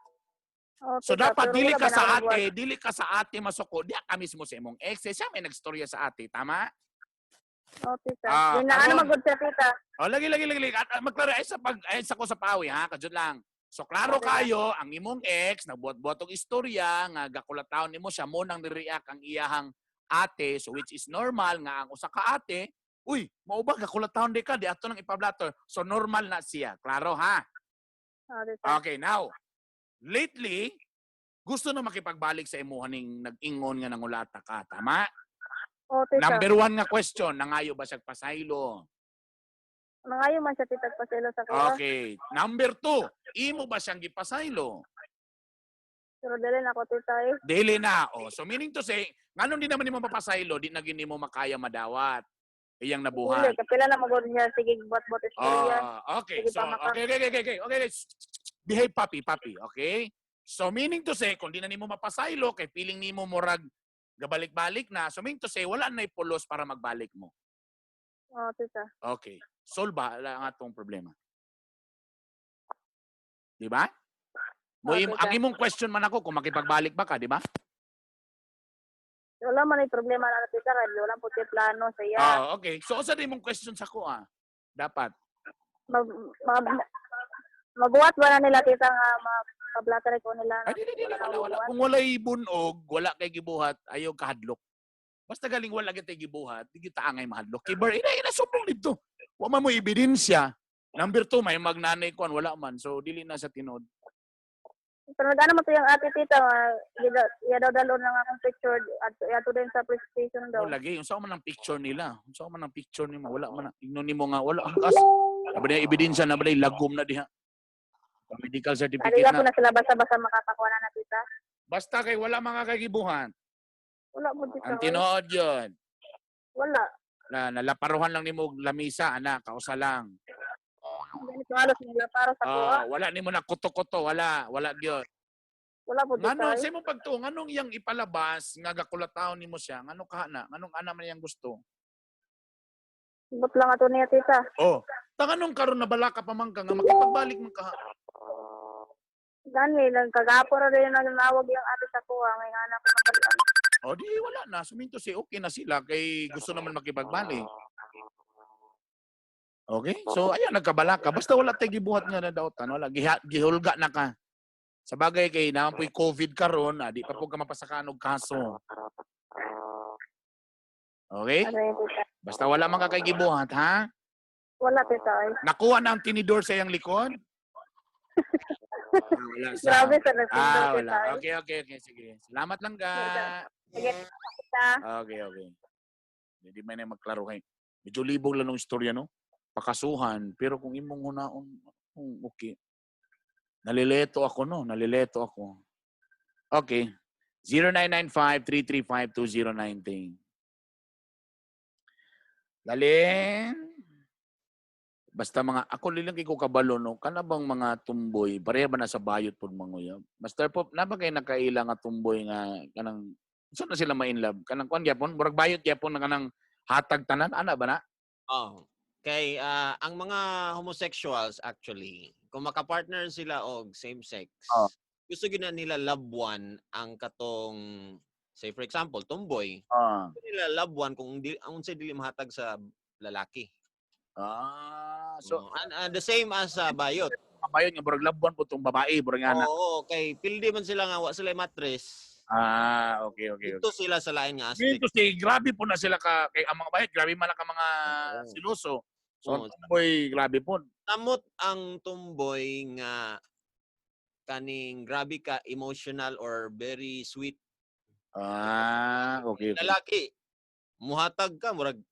Oo, So tita, dapat pero dili wala ka ba sa na akong ate, dili ka sa ate masuko, diya ka mismo sa imong ex, eh, siya may nagstorya sa ate, tama? Oo, tita. Ah, Yun na ano magod siya, tita. Oh, lagi lagi lagi lagi. At magklaro ay sa pag ay sa ko sa pawi ha, kajud lang. So klaro kayo, ang imong ex nagbuhat-buhat og istorya nga gakulataon nimo siya, mo nang nireact ang iyahang ate, so which is normal nga ang usa ka ate, uy, mao ba gakulataon di ka di ato nang ipablatter. So normal na siya. Klaro ha. Oo, tita. Okay, now lately gusto na makipagbalik sa imuha ning nag-ingon nga nangulata ka, tama? Oo, tita. Number one nga question, nangayo ba siya pasaylo? Nangayo man siya, tita, paselo sa kuha. Okay. Number two, imo ba siyang gipasaylo? Pero dili na ako, tita, eh. Dili na. Oh, so meaning to say, nganong di naman nimo mapasaylo, di na gini mo makaya madawat iyang Dili, nabuhat. kapila na magod niya. Sige, buhat-buhat istorya. Ah, okay. Sige, So, tama ka. okay. Behave, puppy, puppy. Okay? So, meaning to say, kung di na nimo mapasaylo, kay feeling nimo murag gabalik-balik na, so meaning to say, wala na pulos para magbalik mo. Oo, tita. Okay. Solve ba ang atong problema? Di ba? Mo Okay, ang ka. imong question man ako kung makipagbalik ba ka, di ba? Wala man ay problema na, tita, kay wala po siya plano sa iya. Ah, okay. So usa din imong question sa ko ah? Dapat. Mabuhat ba na nila, tita, nga mapablatter ko nila? Ay, di, di, di, wala, wala. Kung walay bunog, wala kay gibuhat, ayaw kahadlok. Basta galing wala kitay gibuhat, di kita angay mahadlok. Kibar, ina, ina, sumbong dito. Wa man mo ebidensya. Number two, may magnanay kuan, wala man. So, dili na sa tinod. Pero nag-ano mo to yung ate, tita, nga, iya daw dalon ng akong picture at iya to din sa police station daw. Oh, lagi. Unsa man ang picture nila? Unsa man ang picture nimo? Wala man. Ingnon nimo nga wala ang kas. Naba na ebidensya na ba lagom na diha. Medical certificate Alila po na. na sila basta-basta makakakuha na na, tita. Basta kay wala mga kagibuhan. Wala po, tita. Ang tinuod yun. Wala. Na nalaparuhan lang nimo og lamisa ana, kausa lang. Ganito halos nila para sa kuha. Ah, wala nimo na kuto-kuto, wala, wala gyud. Wala po Ngano tita. sa imong pagtuo, nganong iyang ipalabas nga gakulataon nimo siya? Ngano ka na? Nganong ana man iyang gusto? Ibot lang ato niya, tita. Oh, tanganong karon nabalaka pa man ka nga makipagbalik man ka. Gani, nagkagapo ra rin nanawag yung ate sa kuha. Ngayon anak ko nabalian. Oh, di wala na. Suminto si okay na sila kay gusto naman makipagbalik. Okay? So ayan nagkabalaka. Basta wala tay gibuhat nga na dautan, wala gihulga na ka. Sa bagay kay naa po'y COVID karon, di pa po ka mapasakan og kaso. Okay? Ano yun, tita? Basta wala man ka kay gibuhat, ha? Wala, tita. Ay. Nakuha na ang tinidor sa iyang likod? Ah, wala sa. Grabe sa nagsindo, Ah, wala. tita. Ay. Okay. Sige. Salamat lang ga. Sige, tita. Okay. Hindi man na magklaro kay. Medyo libog lang ng istorya, no? Pakasuhan. Pero kung imong hunaon, okay. Nalileto ako, no? Nalileto ako. Okay. 0995-335-2019. Lalin. Basta mga, ako lilang kay ko kabalo, no? Kana bang mga tumboy, pareha ba na sa bayot po mga uyab? Master Pop, na ba kay nakaila nga tumboy nga, kanang, saan na sila ma-inlove? Kanang kuan gyapon, murag bayot gyapon na kanang hatag tanan, ana ba na? Oh. Kay ang mga homosexuals actually, kung makapartner sila og same sex, gusto gyud na nila love one ang katong, say for example, tomboy. Gusto nila love one kung di, ang unsay dili mahatag sa lalaki. Ah, so And the same as sa bayot. Mga bayot nga murag love one po tong babae, murag nga na. Oo, kay pildi man sila nga wa sila mattress. Ah, okay. Dito sila sa lain nga aspect. Dito si grabe po na sila ka kay ang mga bayot, grabe man na ka mga siluso. So, ang tomboy, grabe po. Samot ang tomboy nga kaning grabe ka emotional or very sweet. Ah, okay. Lalaki, muhatag ka murag,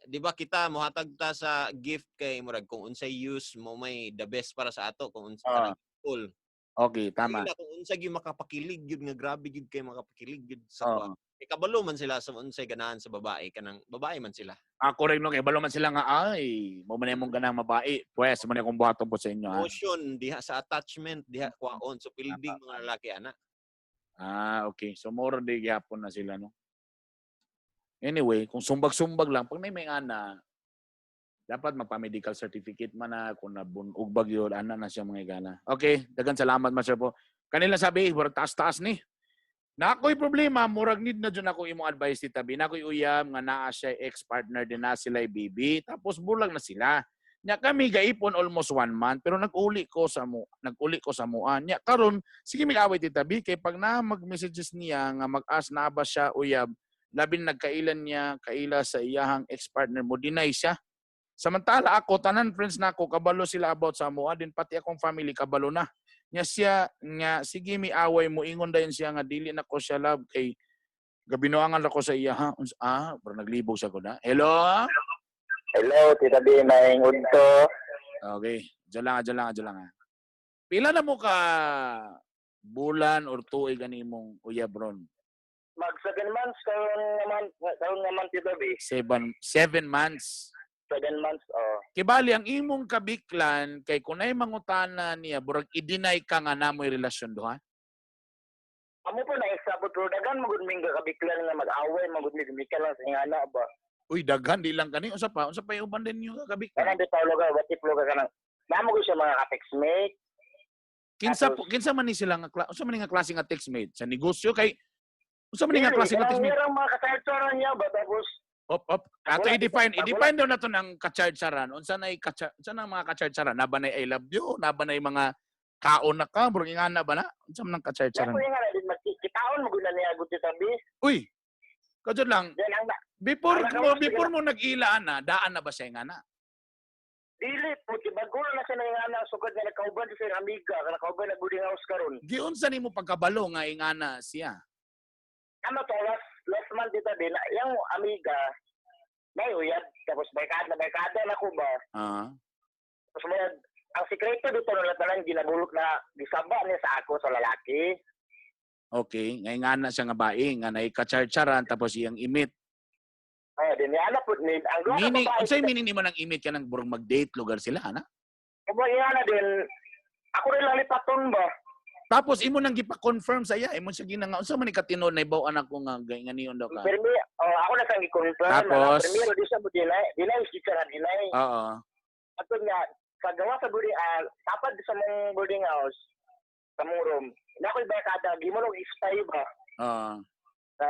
di ba kita muhatag ta sa gift kay murag kung unsay use mo may the best para sa ato kung unsa kanang full. Okay, tama. Sila, kung unsa gyud makapakilig gyud nga grabe gyud kay makapakilig gyud sa kuha. Kay kabalo man sila sa unsay ganahan sa babae, kanang babae man sila. Ah, correct no, kay balo man sila nga ay, mo man imong ganang babae. Pwes mo na akong buhaton po sa inyo ha. Emotion diha sa attachment diha kwaon, so pilding mga lalaki ana. Ah, okay. So more di gyapon na sila no. Anyway, kung sumbag-sumbag lang pag may ana, dapat magpa-medical certificate man na kung nabunog bagyo ana na siya mga igala. Okay, dagan salamat Master po. Kanila sabi, murag taas-taas ni. Na ako'y problema, murag need na dyan ako imong advice tita B. Na ako'y uyab nga naa siya ex-partner din na sila baby. Tapos bulag na sila. Nya kami gaipon almost 1 month pero nag-uli ko sa muan. Nya karon sige mig-away tita B kay pag na mag-messages niya nga mag-ask na ba siya uyab, labi na nagkailan niya kaila sa iyahang ex-partner mo deny siya. Samantala ako tanan friends nako kabalo sila about sa mua din pati akong family kabalo na. Nya siya nga sige mi away mo ingon dayon siya nga dili na ko siya love kay gabinuangan ra ko sa iya ha. Pero naglibog sa ko na. Hello? Hello, Tita B, may udto. Okay, diyan lang, diyan lang. Pila na mo ka bulan or tuig ani imong uyab ron? Mag 7 months karon naman Tita B. 7 months. 7 months, oh. Kibali ang imong kabiklan kay kunay mangutana niya burag i-deny ka nga namoy relasyon duha. Amo po na isabot bro, dagan magud ming kabiklan nga mag-away, magud mig gumika lang sa ingana ba. Uy, daghan di lang kani unsa pa? Unsa pa yung uban din niyo kabiklan? Kanang bitaw lugar, what if lugar kanang namo gud siya mga ka-textmate. Kinsa po, kinsa man ni sila nga unsa man ni nga klase nga textmate sa negosyo kay unsa man ni nga klase nga textmate? Kanang mga ka-charge niya ba tapos Op, op. Ato Wala, i-define, wala. i-define daw nato ng ka-charge-saran. Unsa nay unsa nang mga ka-charge-saran? Naba nay I love you, naba nay mga kaon na ka, murag ingana ba na? Unsa man ang ka-charge-saran? Ako nga din magkitaon mo gud na niya gud Tita B. Uy. Kajud lang. Then ang Before Ang mo before mo nag-ila ana, daan na ba siya ingana? Dili po ti bago na siya na ingana sugod nga nakauban sa iyang amiga, nga nakauban na boarding house karon. Giunsa nimo pagkabalo nga ingana siya? Ano to last month Tita B, na yang amiga may uyab tapos barkada na ko ba. Tapos may ang sikreto dito nila tanan ginabulok na gisaba niya sa ako sa lalaki. Okay, nga ingana siya nga bae nga nay ka-charge-saran tapos iyang imit. Ay, din niya po ni ang duha ka Meaning, babae unsay meaning nimo nang imit ka nang burong mag-date lugar sila ana? Kung na din, ako rin lang lipaton ba? Tapos imo nang gipa-confirm sa iya, imo siya ginanga unsa man ni katinuod na ibaw anak ko nga ganiyon daw ka. Pero oh, ako na sang gi-confirm. Tapos? Primero di siya mo deny, deny siya nga deny. Oo. Ato nga sa gawa sa boarding tapad sa mong boarding house, sa mong room. Na ako'y barkada, di mo nung spy ba? Oo. Na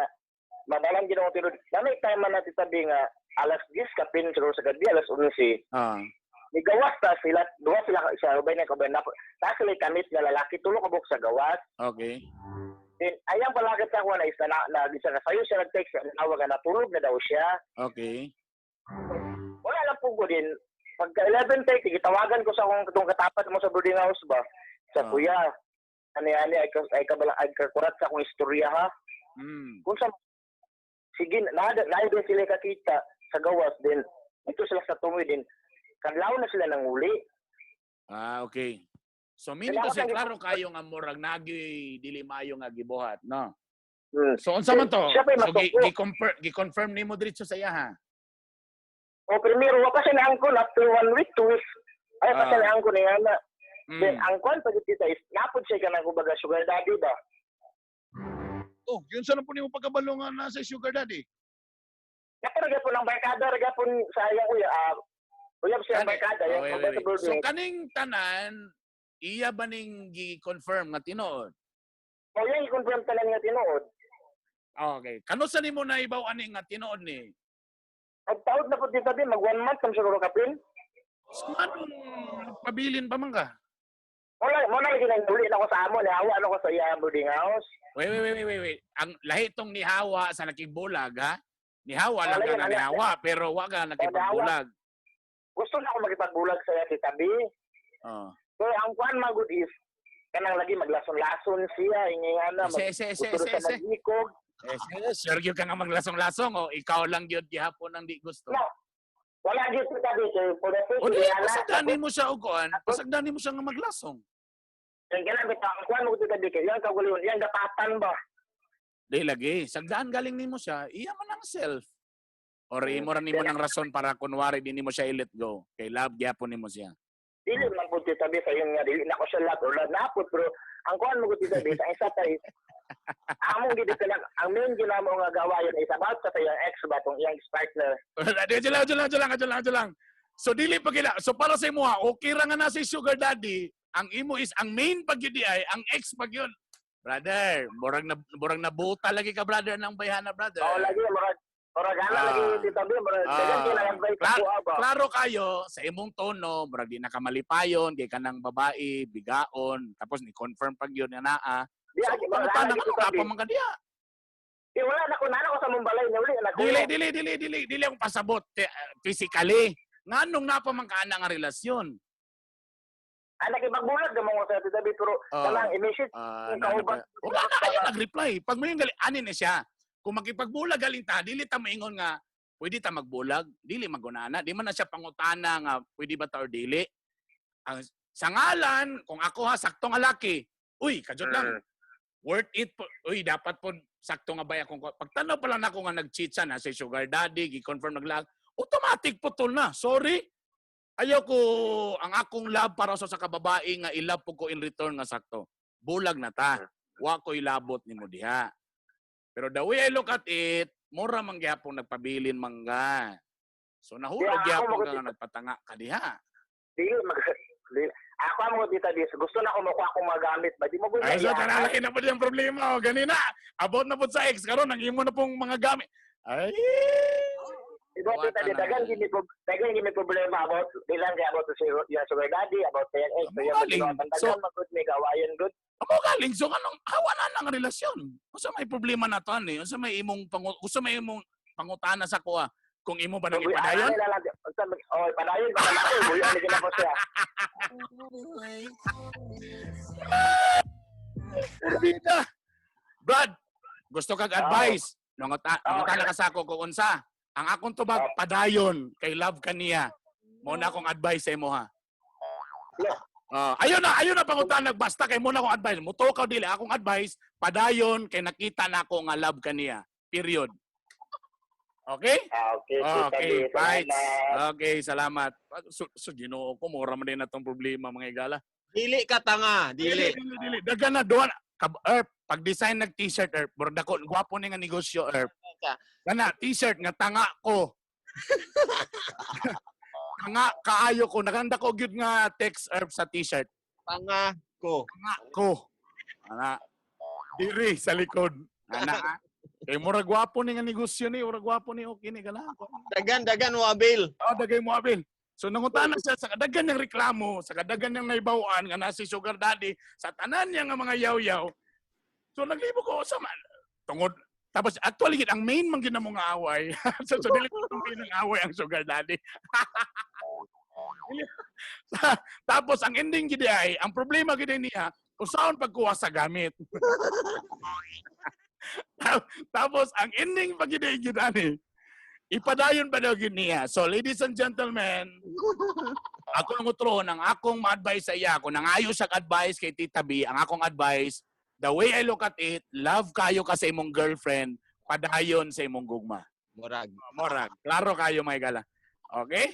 mabalang ginawa tinud. Na may time man natin tabi nga alas 10 kapin siguro sa gabi, alas 11. Oo. Nigawas ta sila, duwa sila sa ubay na kabay na. Ta sila kamit nga lalaki tulo ka buok sa gawas. Okay. Then ayang palakit sa ako na isa na isa na sayo siya nag-text, nawag na natulog na daw siya. Okay. Wala lang po ko din. Pagka 11:30 gitawagan ko sa akong katong katapat mo sa boarding house ba. Sa kuya, ani-ani ay ay kabala ay kakurat sa akong istorya ha. Kung sa sige na na sila kakita sa gawas din. Dito sila sa tumoy din. Kanlaw na sila nang uli. Ah, okay. So meaning to say, klaro kayo nga murag nagi dili maayo nga gibuhat, no? So unsa man to? So gi-confirm nimo diretso sa iya ha. O primero wa pa siya naangkon after 1 week, 2 weeks. Ay pa siya naangkon niya na. Then ang kwan pag kita is napod siya kanang kumbaga sugar daddy ba. Oh, yun sa na po nimo pagkabalo nga nasa sugar daddy. Napod gyapon ang barkada ra gyapon sa iya kuya. Uyab siya ang barkada, oh, wait. So kaning tanan iya ba ning gi-confirm nga tinuod? O iya gi-confirm tanan nga tinuod. Okay. Kano sa nimo naibaw ani nga tinuod ni? Pagtaod na po dito din, mag 1 month kam siguro kapin. So, anong pabilin pa man ka? Wala, mo na lagi nang uli na ko sa amo, nihawa na ko sa iya boarding house. Wait. Ang lahi tong nihawa sa nakigbulag ha? Nihawa lang ka na nihawa, pero wa ka nakipagbulag. Gusto na ako makipagbulag sa iya Tita B. Oh. So ang kuan man good is kanang lagi maglason-lason siya, ingana mag gusto sa magikog. Sure gyud ka nga maglasong-lasong o ikaw lang gyud gihapon ang di gusto. No. Wala gyud Tita B kay for the sake o di pasagdanin mo siya og kuan, pasagdanin mo siya nga maglasong. Kay ganang bitaw ang kuan mo Tita B kay yang kagulion, yang dapatan ba. Di lagi, sagdaan galing nimo siya, iya man ang self. Or imo ra nimo ng rason para kunwari di nimo siya i-let go. Kay love gyapon nimo siya. Dili man pud Tita B sa yun nga dili na ko siya love or love na pud pero ang kuan mo Tita B sa isa ta is among gid kanang ang main ginamo nga gawayon is about sa iyang ex ba tong iyang partner. Di lang. So dili pa gila. So para sa imo ha, okay ra nga na si sugar daddy, ang imo is ang main pag gyud ay ang ex pag yun. Brother, murag nabuta lagi ka brother ng bayhana brother. Oh lagi murag ana lagi Tita B, murag dagan kay advice ko ba. Klaro kayo sa imong tono, murag di na ka malipayon kay kanang babae bigaon, tapos ni confirm pag yun nga naa. Di So, pangutana ka pa man ka diya. Di wala na ko nana ko sa mong balay ni uli na ko. Dili akong pasabot physically. Nganong napa man ka ana nga relasyon? Anak ipagbulag mo sa Tita B pero kanang i-message kauban. Wala na kayo nag-reply. Pag mo yung gali ani ni siya. Kung makipagbulag galing ta, dili ta maingon nga pwede ta magbulag, dili magunana, di man na siya pangutana nga pwede ba ta or dili. Ang sa ngalan, kung ako ha sakto nga laki, uy, kajot lang. Worth it po. Uy, dapat po sakto nga ba akong pagtanaw pa lang ako nga nag-cheat siya na si sugar daddy, gi-confirm naglag, automatic putol na. Sorry. Ayaw ko ang akong love para sa kababae nga i-love po ko in return nga sakto. Bulag na ta. Wa ko ilabot nimo diha. Pero the way I look at it, mura man gyapon nagpabilin mangga. So nahulog gyapon ka nga nagpatanga ka diha. Dili mag ako mo Tita B, gusto na ako makuha akong magamit ba di mo gud. Ay so tanalaki na pud yung problema o ganina. About na pud sa ex karon ang imo na pong mga gamit. Ay. Iba Tita B, dagan gini may problema about di lang kay about si ya sugar daddy, about sa ex. So dagan magud may gawayon gud. Amo galing so kanong hawa na lang relasyon. Unsa may problema na to ani? Unsa may imong unsa may imong pangutana sa kuha? Kung imo ba nang ipadayon? Oh, ipadayon ba na ako? Buyan ni ko siya. Urbida. Brad, gusto kag advice. Nangutana ka sa ako kung unsa. Ang akong tubag padayon kay love kaniya. Mo na akong advice sa imo ha. Ayun na pangutana basta kay mo na akong advice. Mutukaw dili akong advice padayon kay nakita na ako nga love kaniya. Period. Okay? Ah, okay, Tita Okay, B. bye. Salamat. Okay, salamat. So Ginoo ko, mura man din na tong problema, mga igala. Dili ka tanga, dili. Dili, dili. Dagan na doon. Erp, pag design nag t-shirt, Erp, mura dako, gwapo ni nga negosyo, Erp. Kana t-shirt nga "Tanga ko. Tanga kaayo ko." Nakanda ko gyud nga text, Erp, sa t-shirt. Tanga ko. "Tanga ko." Ana. Diri sa likod. Ana. Ah. Kay mura gwapo ni nga negosyo ni, mura gwapo ni, okay ni gala. Dagan, dagan mo abil. Oh, dagay mo abil. So nangutana siya sa kadagan niyang reklamo, sa kadagan niyang naibawan nga nasi sugar daddy, sa tanan niya nga mga yaw-yaw. So naglibo ko sa man tungod tapos actually gid ang main man gid na mo nga away. So dili ko ang main ang away ang sugar daddy. Tapos ang ending gid ay ang problema gid niya usaon pagkuha sa gamit. Tapos ang ending pa gid ay gid ani ipadayon pa daw gyud niya. So ladies and gentlemen, ako ang utro ang akong ma-advise sa iya, kung nangayo siya advice kay Tita B, ang akong advice, the way I look at it, love kayo ka sa imong girlfriend, padayon sa imong gugma. Murag. Morag, klaro kayo, mga gala. Okay?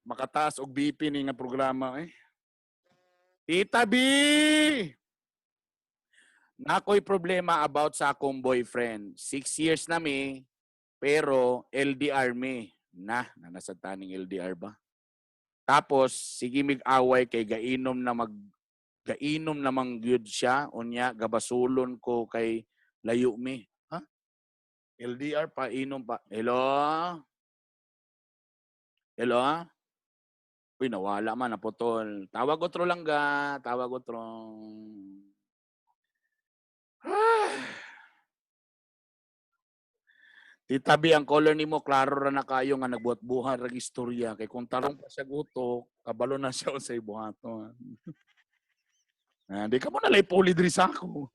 Makataas og BP ni nga programa eh. Tita B! Nakoy problema about sa akong boyfriend. 6 years na mi, pero LDR mi. Na, nanasad taning LDR ba? Tapos, sige mig away kay gainom namang gyud siya, unya gabasulon ko kay layo mi. Ha? LDR pa, inom pa. Hello? Hello? Uy, nawala man, naputol. Tawag otro lang ga. Tawag otro. Ah. Tita B, ang color nimo klaro ra na kayo nga nagbuhat-buhat rag istorya kay kung tarong pa siya gutok, kabalo na siya unsay buhaton. Ah, di ka mo na puli diri sa ako.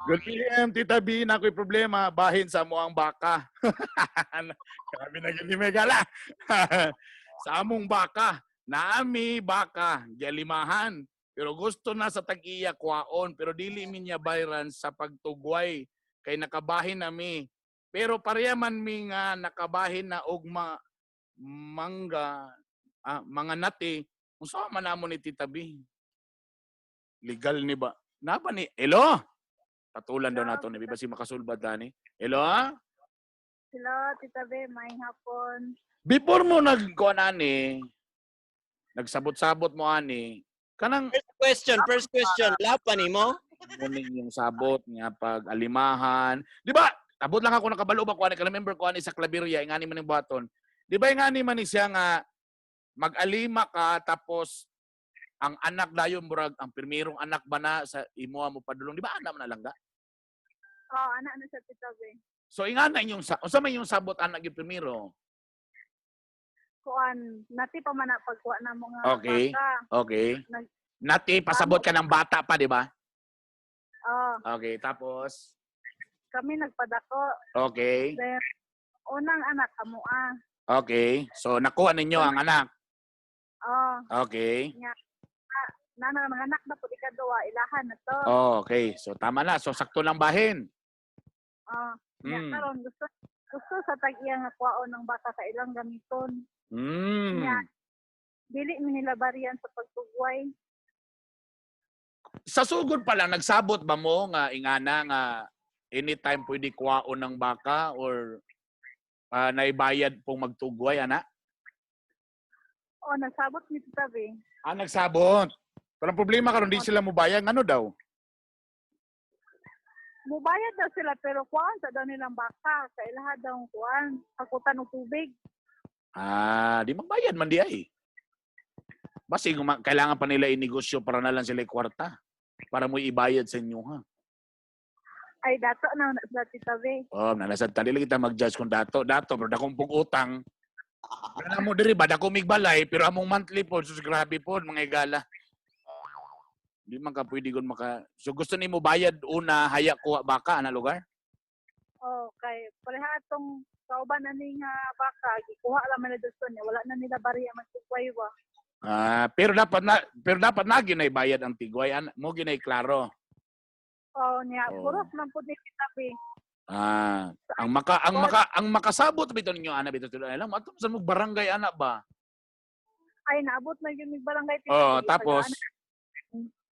Good PM, Tita B, na ako'y problema, bahin sa mo ang baka. Grabe na gini megala. Sa among baka, naami baka, gialimahan. Pero gusto na sa tag-iya kwaon, pero dili mi niya bayran sa pagtugway kay nakabahin na mi. Pero pareha man mi nga nakabahin na og mangga, mga nati, unsa man namo ni Tita B? Legal ni ba? Napa ni? Hello? Patulan daw nato ni basi makasulbad tani. Hello? Hello, Tita B. Maayong hapon. Before mo nagkuan ani, nagsabot-sabot mo ani, kanang First question, first question. Lapa ni mo? Muning yung sabot nga pag alimahan. Di ba? Abot lang ako nakabalo ba ko ani, remember ko ani sa Claveria, ingani man yung buhaton. Di ba ingani man ni siya nga mag-alima ka tapos ang anak dayon murag ang pirmirong anak ba na sa imuha mo padulong? Di ba ana man na lang ga? Oh, anak na sa Tita B. So ingana inyong sa unsa man yung sabot anak yung pirmiro? Kuan, nati pa man na pagkuha na mga bata. Nati pasabot ka ng bata pa, di ba? Oh, Okay, tapos kami nagpadako. Then, unang anak amoa. Okay. So nakuha ninyo ang anak. Oh, nana mga anak na pud ikaduha, ilahan na to. Oh, okay. So tama na. So sakto lang bahin. Oh, nya karon gusto gusto sa tag-iya nga kuwaon ng bata sa ilang gamiton. Nya, dili mi nila bariyan sa pagtugway. Sa sugod pa lang nagsabot ba mo nga ingana nga anytime pwede kuwaon ng baka or naibayad pong magtugway ana? Oh, nagsabot mi, Tita B. Ah, nagsabot. Pero ang problema karon di sila mobayad, ngano daw? Mubayad daw sila pero kuhaan sa daw nilang baka sa ilaha daw kuan hakutan og tubig. Ah, di magbayad man di ay. Basi kailangan pa nila inegosyo para na lang sila kwarta para mo ibayad sa inyo ha. Ay, dato na na sila, Tita B. Oh, nanasad ta dili kita mag-judge kung dato, dato pero dakong pong utang. Kana mo diri ba dako migbalay pero among monthly po sus, grabe po mga igala. Di man ka pwede gun maka. So gusto nimo bayad una haya kuha baka ana lugar? Oh, kay pareha atong kauban na ni nga baka gikuha lang man na gusto niya, wala na nila bariya magtugway ba. Ah, pero dapat na ginay bayad ang tigway an mo ginay klaro. Oh, niya puros man pud ni Tita B. Ah, ang makasabot bitaw ninyo ana bitaw tulo lang ato sa mo barangay ana ba? Ay, naabot na yun yung barangay, Tita Oh, B. tapos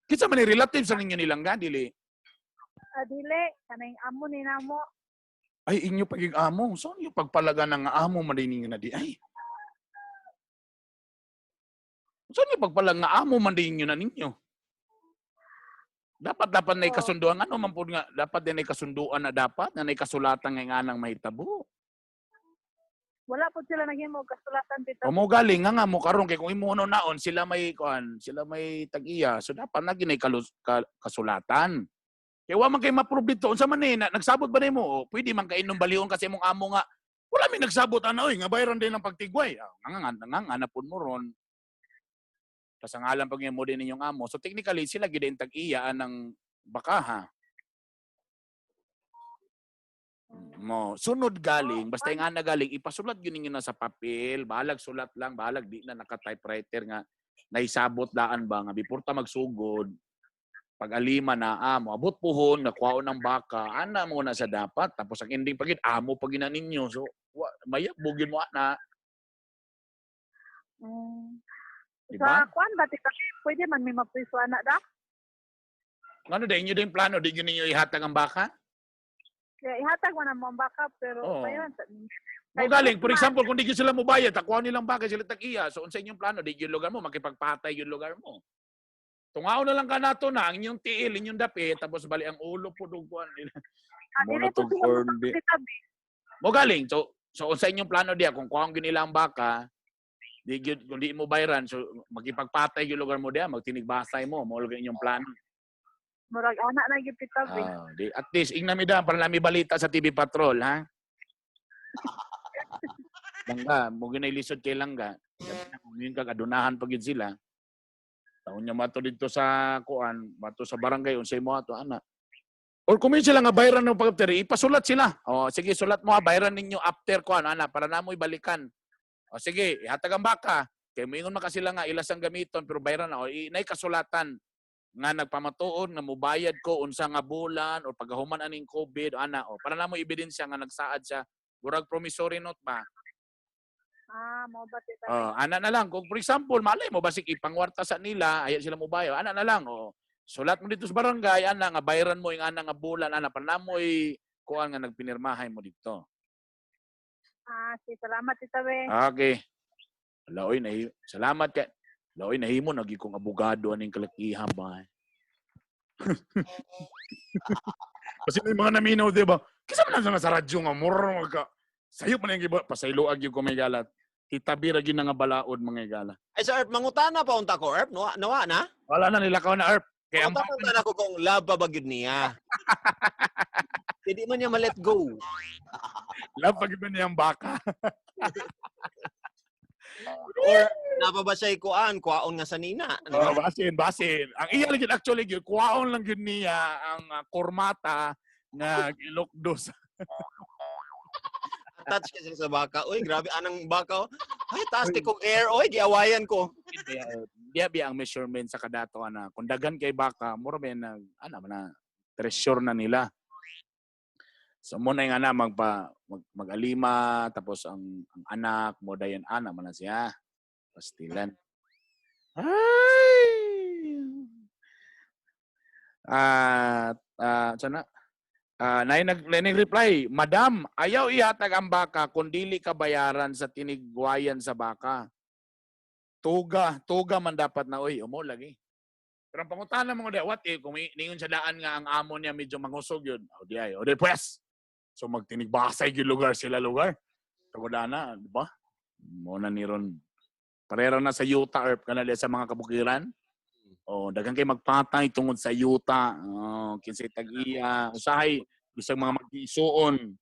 kinsa man ni relative sa ninyo nilang ga dili? Ah, dili kanang amo ni namo. Ay, inyo pagig amo. So inyo pagpalaga ng amo man din ninyo na di ay. So inyo pagpalag nga amo man din ninyo na ninyo. Dapat dapat na kasunduan ano man pud nga dapat din ay kasunduan na dapat na nay kasulatan nga nang mahitabo. Wala po sila naghimo og kasulatan, Tita. O mo galing nga nga mo karon kay kung imo naon sila may kuan, sila may tag-iya. So dapat na ginay kasulatan. Kay wa man kay ma-prove dito unsa man ni na, nagsabot ba nimo? O, pwede man kay inom balion kasi imong amo nga wala mi nagsabot ana oy nga bayran din ang pagtigway. Ah, nga nga nga nga na pud mo ron. Tas ang alam pag mo din ninyong amo. So technically sila gid ang tag-iya anang baka ha. Mo sunod galing basta yung ana galing ipasulat gyud ninyo na sa papel, bahalag sulat lang, bahalag di na naka-typewriter nga naisabot daan ba nga before ta magsugod pag alima na amo abot puhon nga kuwaon ng baka ana mo na sa dapat tapos ang ending pagid amo pag gina ninyo so wa, mayab bugin mo ana. Diba? Sa kuan ba, Tita B, pwede man may mapriso ana da? Ngano da inyo din plano di gyud ninyo ihatag ang baka? Kaya ihatag man ang mga baka pero bayaran sa Mo galing, for example, kung di gyud sila mobayad, takuha nilang baka sila tag-iya. So unsa inyong plano, di gyud lugar mo makipagpatay gyud lugar mo. Tungaon na lang ka nato na ang inyong tiil, inyong dapi, tapos bali ang ulo po kuan nila. Ah, Mo na dili po tong sila corn. Mo galing, so unsa inyong plano diya kung kuhaon gyud nila ang baka, di gyud kung di mo bayaran, so makipagpatay gyud lugar mo diya, magtinigbasay mo, mo gyud inyong plano. Murag ana na gyud, Tita B. Ah, di, at least ingna mi da para nami balita sa TV Patrol, ha? Langga, mo ginay lisod kay Langga. Kung yun kag adunahan pa gyud sila. Taon niya mato dito sa kuan, mato sa barangay unsay mo ato ana. Or kung sila nga bayaran ng pag ipasulat sila. O sige, sulat mo ha, bayaran ninyo after kuan ana para namoy balikan. O sige, ihatag ang baka. Kay moingon man ka sila nga ilas ang gamiton pero bayaran na o inay kasulatan nga nagpamatuon nga mubayad ko unsa nga bulan o pagkahuman aning COVID ana o para namo ebidensya nga nagsaad siya murag promissory note ba. Ah, mo ba, Tita B? Oh, ana na lang kung for example malay mo basig ipangwarta sa nila ay sila mubayo ana na lang o sulat mo dito sa barangay ana nga bayaran mo yung ana nga bulan ana para namoy kuan nga nagpinirmahay mo dito. Ah, sige, salamat, Tita B. Okay. Laoy nahi salamat kay Laoy nahimo nagi kong abogado aning kalakiha ba. Kasi may mga naminaw, di ba? Kisa man lang sa radyo nga muro ka. Sayo pa na yung giba, pasaylo ag ko may galat. Titabi ra gyud na nga balaod mga igala. Ay, sa Erp, mangutana pa unta ko, Erp, nawa, nawa na? Wala na nilakaw na Erp. Kaya ang Mangutana ko kung love pa ba gyud niya. Hindi man niya ma-let go. Love pag iba niyang baka. Or napa ba siya ikuan, kuwaon nga sa nina. Oh, basin, basin. Ang iya lang yun, actually, gyud, kuwaon lang gyud niya ang kurmata nga gilokdos. Attach kasi sa baka. Uy, grabe anang baka. Oh. Ay, taas kong air. Uy, giawayan ko. Diya biya ang measurement sa kadato ana. Kung daghan kay baka, mura ba na ana man na treasure na nila. So mo na yung ana mag-alima tapos ang anak mo dayon ana man na siya. Pastilan. Ay. At sana nay nag reply, "Madam, ayaw ihatag ang baka kung dili ka bayaran sa tinigwayan sa baka." Tuga, tuga man dapat na oy, umo lagi. Pero ang pangutana mo di, what if kung ningon sa daan nga ang amo niya medyo mangusog yun. O di ay, o di pues. So magtinigbasay gyud lugar sila lugar. Tungod ana, di ba? Mo na ni ron. Parera na sa yuta erp kana sa mga kabukiran. O daghan kay magpatay tungod sa yuta. O kinsay tag-iya, usahay bisag mga mag-iisuon.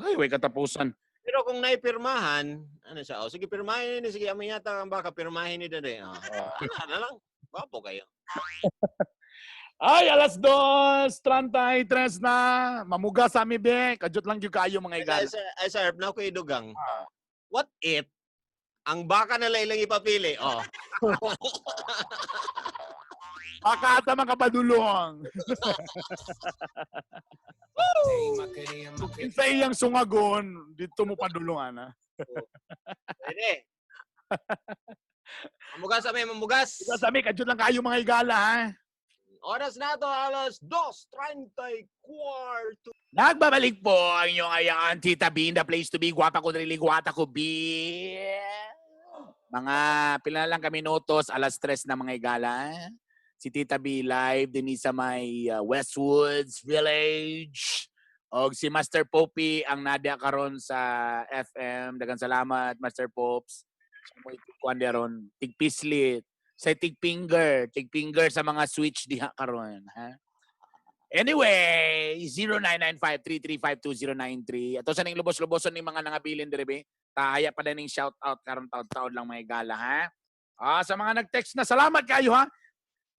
Ay, way katapusan. Pero kung naipirmahan, ano siya, oh, sige, pirmahin ni, sige, amay yata ang baka, pirmahin ni dere. Oh, ano na lang, gwapo kayo. Ay, 2:33 na. Mamuga sa ami, be. Kajut lang gyud kayo mga igala. Ay, sir, na ko idugang. What if, ang baka na lang ilang ipapili? Oh. Baka ata man kapadulong. Sa iyang sungagon, dito mo padulong, ana. Pwede. Mamugas kami, mamugas. Ikaw sa amin, kadyo lang kayo mga higala, ha? Oras na to, alas 2:34. Nagbabalik po ang inyong ayaan, Tita B, in the place to be. Guwapa ko dili, guwata ko, B. Mga pila na lang kami minutos, alas 3 na mga higala. Si Tita B live din sa may Westwoods Village. Og si Master Popey ang nadya karon sa FM. Daghang salamat, Master Pops. Sa mo kuan ron, tigpislit, sa tigfinger, tigfinger sa mga switch diha karon, ha? Anyway, 0995-335-2093. Ato sa ning lubos-luboson ni mga nangabilin dire be. Taaya pa ning shout out karon taon-taon lang mga gala, ha. Ah, sa mga nag-text na, salamat kayo, ha.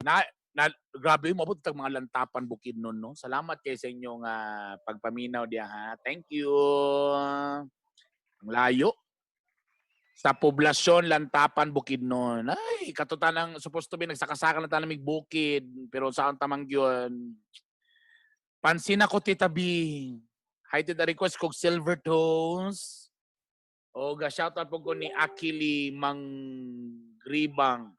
Na, na grabe mo tag mga Lantapan, Bukid nun, no. Salamat kay sa inyong pagpaminaw diha, ha. Thank you. Ang layo. Sa poblasyon Lantapan, Bukidnon. Ay, katutanang supposed to be nagsakasaka na tanamig bukid, pero saan tamang gyud. Pansin ako, Tita B. Hi to the request kog Silver Toes. O ga shoutout po ko ni Akili Mangribang.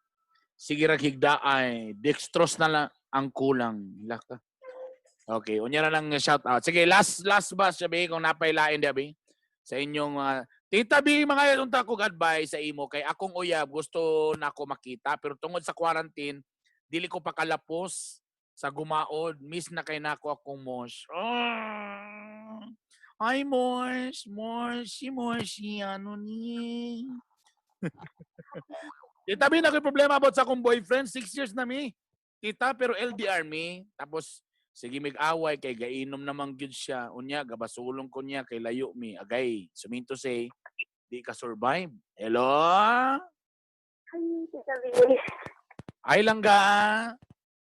Sige ra higdaay. Dextrose na lang ang kulang. Laka. Okay, unya na lang shout out. Sige, last last ba sabi kung napailain di sa inyong Tita B, mga unta kog advice sa imo kay akong uyab gusto nako makita pero tungod sa quarantine dili ko pa kalapos sa gumaod, miss na kay nako akong mosh. Ah! Ay, mosh, mosh, mosh, ano ni? Tita B, na problema about sa akong boyfriend. 6 years na mi. Tita, pero LDR mi. Tapos, sige mig-away kay gainom namang gyud siya. Unya, gabasulong ko niya kay layo mi. Agay, suminto say, di ka survive. Hello? Hi, Tita B. Ay, langga.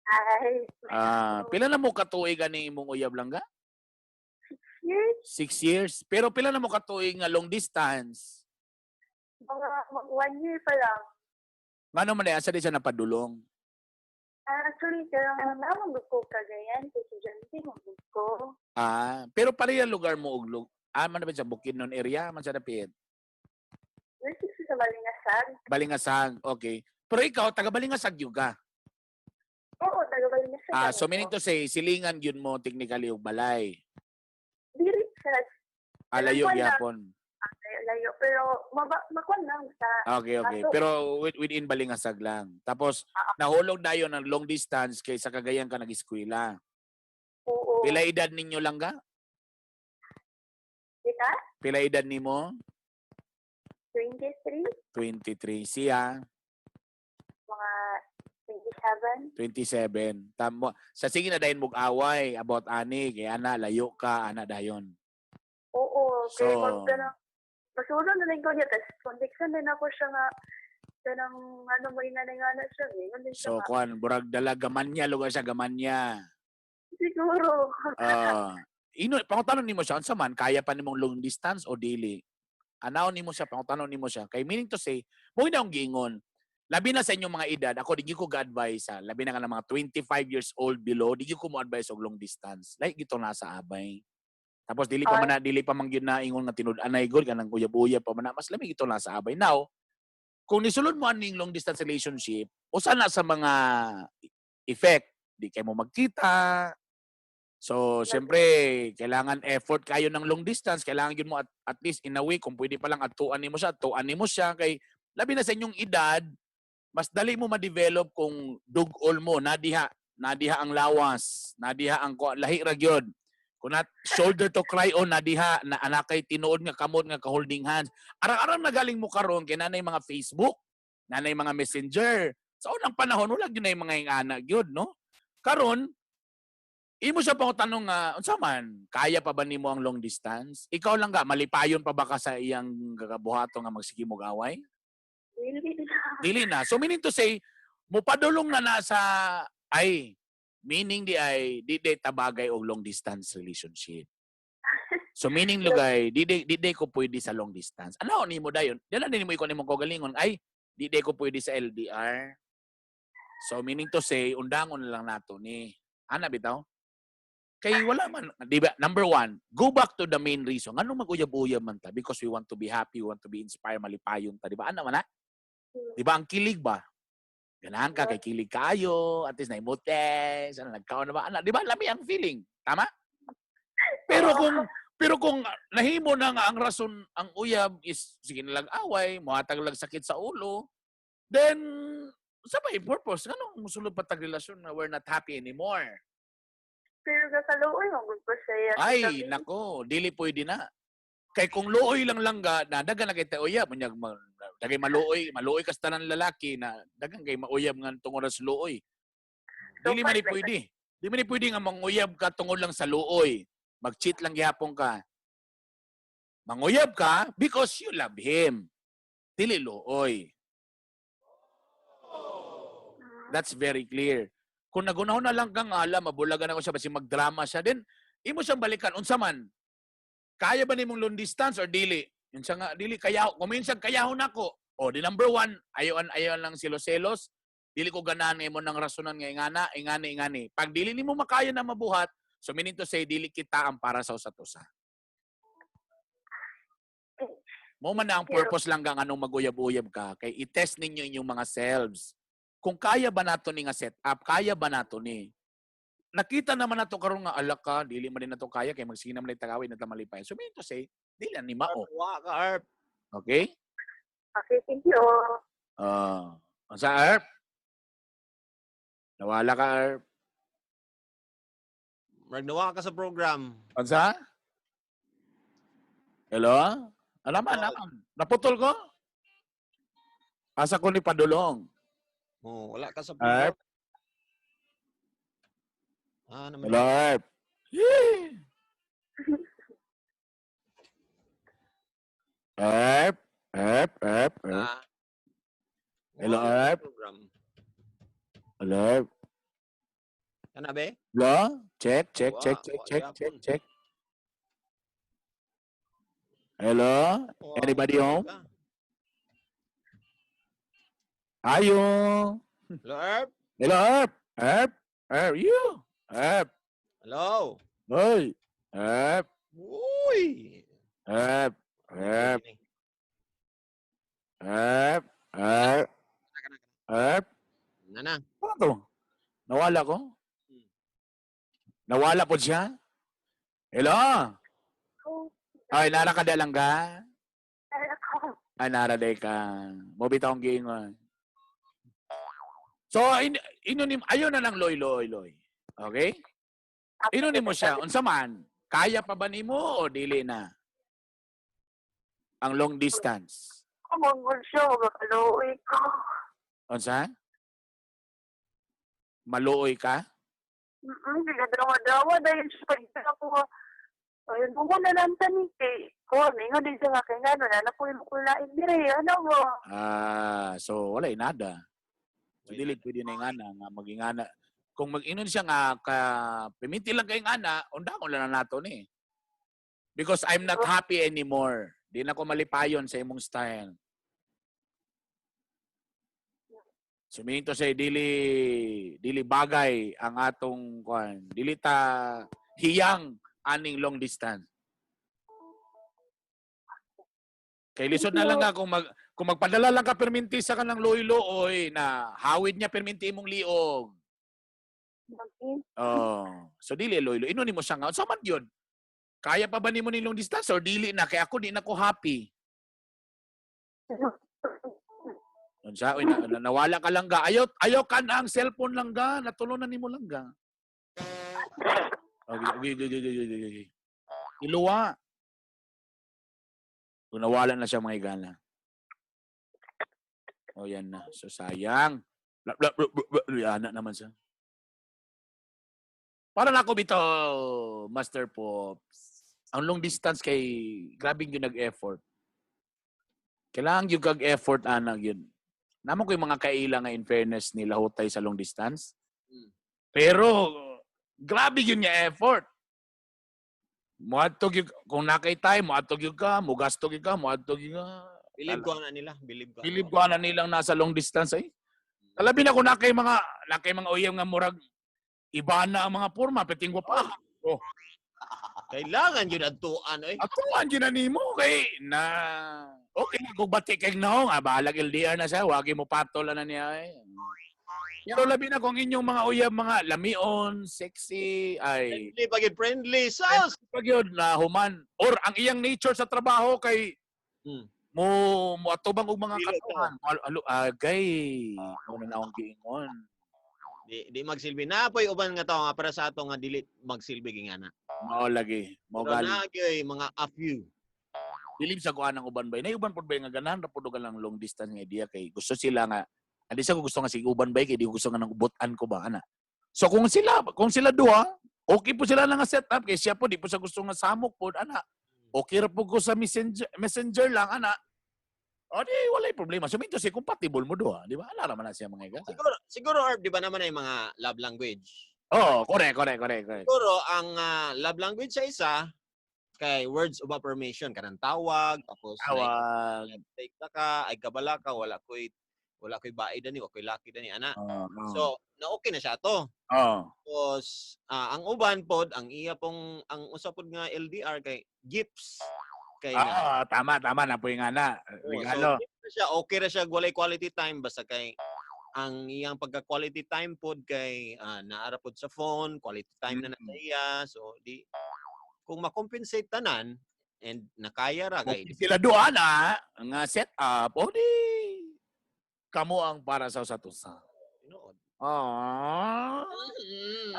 Hi. Ah, pila na mo katuig ani imong uyab, langga? Years? 6 years. Pero pila na mo katuig nga long distance? Mga mag one year pa lang. Ngano man asa di siya napadulong? Ah, actually, kaya naman ko Cagayan, kay estudyante mo ko. Ah, pero pareha lugar mo og ah, man na ba sa Bukidnon area man sa dapit? Nurse sa Balingasag. Balingasag, okay. Pero ikaw taga Balingasag gyud ka? Oo, taga Balingasag. Ah, so meaning to say silingan gyud mo technically og balay. Dili sa Ah, layo Kuwan lang. gyapon. Layo, pero maba, makuan lang sa Okay. Kaso- Pero within Balingasag lang. Tapos nahulog dayon ng long distance kay sa Cagayan ka nag-eskwela. Oo. Pila edad ninyo lang ga? Kita? Pila edad nimo? 23, 23. Siya mga 27. 27. Tamo. Sa sige na dayon mog away about ani kay ana layo ka ana dayon. Oo, kay So- mag kanang masulod na lang ko niya, tapos conviction din ako siya nga kanang ano mo ingana ngana siya, ingon din siya So nga, kuan burag dala gamanya lugar siya gamanya. Siguro. Ah, ino pangutanon nimo siya unsa man kaya pa nimong long distance o dili. Anaon nimo siya, pangutanon nimo siya. Kay meaning to say, mo na akong giingon. Labi na sa inyong mga edad, ako di gyud ko ga-advise ha. Labi na ka ng mga 25 years old below, di gyud ko mo advise og long distance. Like gito nasa abay. Tapos dili pa man na dili pa man gyud na ingon nga tinud-anay gud kanang uyab-uyab pa man na mas lami gito nasa abay. Now, kung nisulod mo aning long distance relationship, usa na sa mga effect, di kay mo magkita. So, siyempre, kailangan effort kayo ng long distance. Kailangan yun mo at least in a week, kung pwede pa lang atuan nimo siya. Kay, labi na sa inyong edad, mas dali mo ma-develop kung dugol mo, nadiha, nadiha ang lawas, nadiha ang lahi ra gyud. Kung not shoulder to cry on, nadiha, na anakay tinuod nga kamot nga ka-holding hands. Arang-arang na galing mo karon kay nanay mga Facebook, nanay mga Messenger. Sa unang panahon wala gyud na yung mga ingana gyud, no? Karon, imo siya pangutanong nga, unsa man, kaya pa ba nimo ang long distance? Ikaw lang ga, malipayon pa ba ka sa iyang gagabuhato nga magsige mo away? Dili na. Dili na. So meaning to say, mupadulong na na sa ay meaning di ay di di tabagay og long distance relationship. So meaning lugay, di di ko pwede sa long distance. Ano nimo dayon? Dala nimo ikaw nimong kaugalingon ay Di ko pwede sa LDR. So meaning to say, undangon na lang nato ni. Ana bitaw? Kay wala man, di ba? Number one, go back to the main reason. Ngano mag-uyab-uyab man ta? Because we want to be happy, we want to be inspired, malipayon ta, di ba? Ana man na? Di ba ang kilig ba? Ganahan ka kay kilig kayo, at least naimutes, ano, nagkaon na ba? Ana, di ba? Lami ang feeling. Tama? Pero kung nahimo na nga ang rason ang uyab is sige na lang away, mohatag lang sakit sa ulo, then sa ba yung purpose? Nganong musulod pa tag relasyon na we're not happy anymore? Pero gakaluoy man gud ko siya. Ay, nako, dili pwede na. Kay kung luoy lang langga, na dagan na kay ta uyab, unyag dagay maluoy, maluoy kas tanan lalaki na dagan kay mauyab nga tungod sa luoy. Dili man ni pwede. Di man ni pwede nga manguyab ka tungod lang sa luoy. Mag-cheat lang gihapon ka. Manguyab ka because you love him. Dili luoy. That's very clear. Kung nagunahon na lang kang ala, mabulagan ako siya, basi magdrama siya, then imo siyang balikan. Unsa man? Kaya ba nimong long distance or dili? Yun siya nga, dili, kaya, kung minsan kayahon ako. O, di number one, ayon, ayon lang selos-selos, dili ko ganahan imo ng rasonan nga ingana, ingani, ingani. Pag dili nimo makaya na mabuhat, so meaning to say, dili kita ang para sa usat usa. Mo man na ang purpose lang kang anong maguyab-uyab ka, kay i-test ninyo inyong mga selves. Kung kaya ba nato ni nga setup, kaya ba nato ni? Nakita naman nato karon nga alak ka, dili man din nato kaya kay magsige naman lang tagawin na tamalipay. So meaning to say, dili na ni mao. Wa ka, Erp. Okay? Okay, thank you. Unsa, Erp? Nawala ka, Erp. Murag nawa ka sa program. Unsa? Hello? Alaman, alaman. Naputol ko? Asa ko ni Padulong? Oh, wala ka sa program. Erp? Ah, naman. Hello, Erp. Yee! Erp, Erp, Erp, Erp. Ah. Hello, Wala ka sa Erp. program. Hello, Erp. Kana be? Hello? Check, check, Wa, check, check, wa check, gyapon. check, check. Hello? Wa, Anybody wala home? ka. Ayo. Hello, Erp. Hello, Erp. Erp. Erp, you. Erp. Hello. Hoy. Erp. Uy. Erp. Erp. Erp. Erp. Erp. Nana. Ano to? Nawala ko? Nawala po siya? Hello? Ay, nara ka lang ka? Ay, nara day ka. Mobita akong giingon. So, inunim, ayaw na lang loy, loy, loy. Okay? Inunim mo siya. Unsa man, kaya pa ba nimo o dili na? Ang long distance. Kumangol siya, makaluoy ko. Unsa? Maluoy ka? Drama-drama dahil siya pag ako. Ayun, kung na lang tani kay ko, mingon din siya nga kay ngano na napoy mo kulain dire, ano mo? Ah, so wala nada. So dili pwede na ingana nga magingana. Kung mag-inon siya nga ka piminti lang kay ingana, undang lang na nato ni. Because I'm not happy anymore. Di na ko malipayon sa imong style. So meaning to say dili bagay ang atong kuan, dili ta hiyang aning long distance. Kay lisod na lang nga kung magpadala lang ka perminti sa kanang luoy-luoy na hawid niya perminti imong liog. Oh, so dili luoy-luoy. Ino nimo siya nga. Unsa man gyud? Kaya pa ba nimo ni long distance or dili na kay ako di na ko happy? Unsa oy na, nawala ka lang ga. Ayaw ayaw ka na ang cellphone lang ga, natulunan nimo lang ga. Okay. Iluwa. Kung nawala na siya mga igala. O yan na. So sayang. Bla, bla, bla, bla, bla. Yana naman siya. Para na ako bito, Master Pops. Ang long distance kay grabe yung nag-effort. Kailangan yung kag-effort, ana, yun. Naman ko yung mga kaila nga in fairness nila hutay sa long distance. Pero, grabe yun nga effort. Muadtog yun, kung nakay time, muadtog yun ka, mugasto yun ka, muadtog yun ka. Believe ko na nila, believe ko. Believe ko ana nilang nasa long distance ay. Labi na kung na kay mga uyab nga murag iba na ang mga porma, peting pa. Oh. Kailangan yun adtuan oy. Atuan gyud na nimo kay na okay na kung bati kay naong ah, bahalag LDR na siya, wagi mo patol na niya eh. Pero labi na kung inyong mga uyab mga lamion, sexy, ay Friendly pag friendly sus. Pag yun na human or ang iyang nature sa trabaho kay mo moatubang og mga katuhan. Alo, agay, mo na akong giingon. Di magsilbi na poy uban nga tawo nga para sa ato nga dili magsilbi gingana. Mao lagi, mao gali. Na gyud mga a few. Bilib sa kuan ang uban bay. Nay uban pud bay nga ganahan ra pud og lang long distance nga idea kay gusto sila nga andi sa ko gusto nga sige uban bay kay di ko gusto nga nang ubutan ko ba ana. So kung sila duha, okay po sila na nga set up kay siya po di po sa gusto nga samok pod ana. Okay ra po ko sa messenger messenger lang ana. O di walay problema. So minto si compatible mo duha, di ba? Ala ra man na siya mga igala. Siguro siguro Herb, di ba naman ay mga love language. Oh, correct, correct, correct, correct. Siguro ang love language sa isa kay words of affirmation, kanang tawag tapos Tawag. Like ka ay kabala ka, wala koy bae dani, wa koy laki dani ana. So na okay na siya to. Tapos ang uban pod ang iya pong ang usa pod nga LDR kay gifts kay na, tama tama na po yung ana. Regalo. So, gifts na siya, okay ra siya walay quality time basta kay ang iyang pagka quality time pod kay naara pod sa phone, quality time na na sa iya. So di kung ma-compensate tanan and nakaya ra kay sila duha na nga set up, o di kamo ang para sa usa tusa. Tinuod. Ah.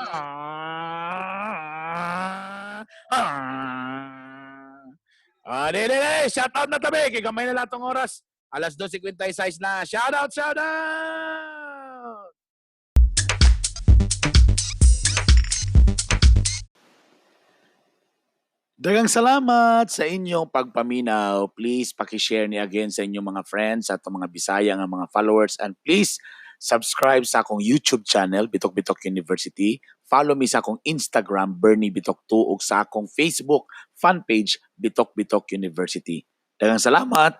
Ah. Ah. Ah, di, di, di. Shout out na tabi. Kay gamay na lahat ng oras. Alas 2:56 na. Shout out, shout out! Daghang salamat sa inyong pagpaminaw. Please paki-share ni again sa inyong mga friends at mga Bisaya nga mga followers, and please subscribe sa akong YouTube channel, Bitok Bitok University. Follow me sa akong Instagram, Bernie Bitok 2, ug sa akong Facebook fan page, Bitok Bitok University. Daghang salamat.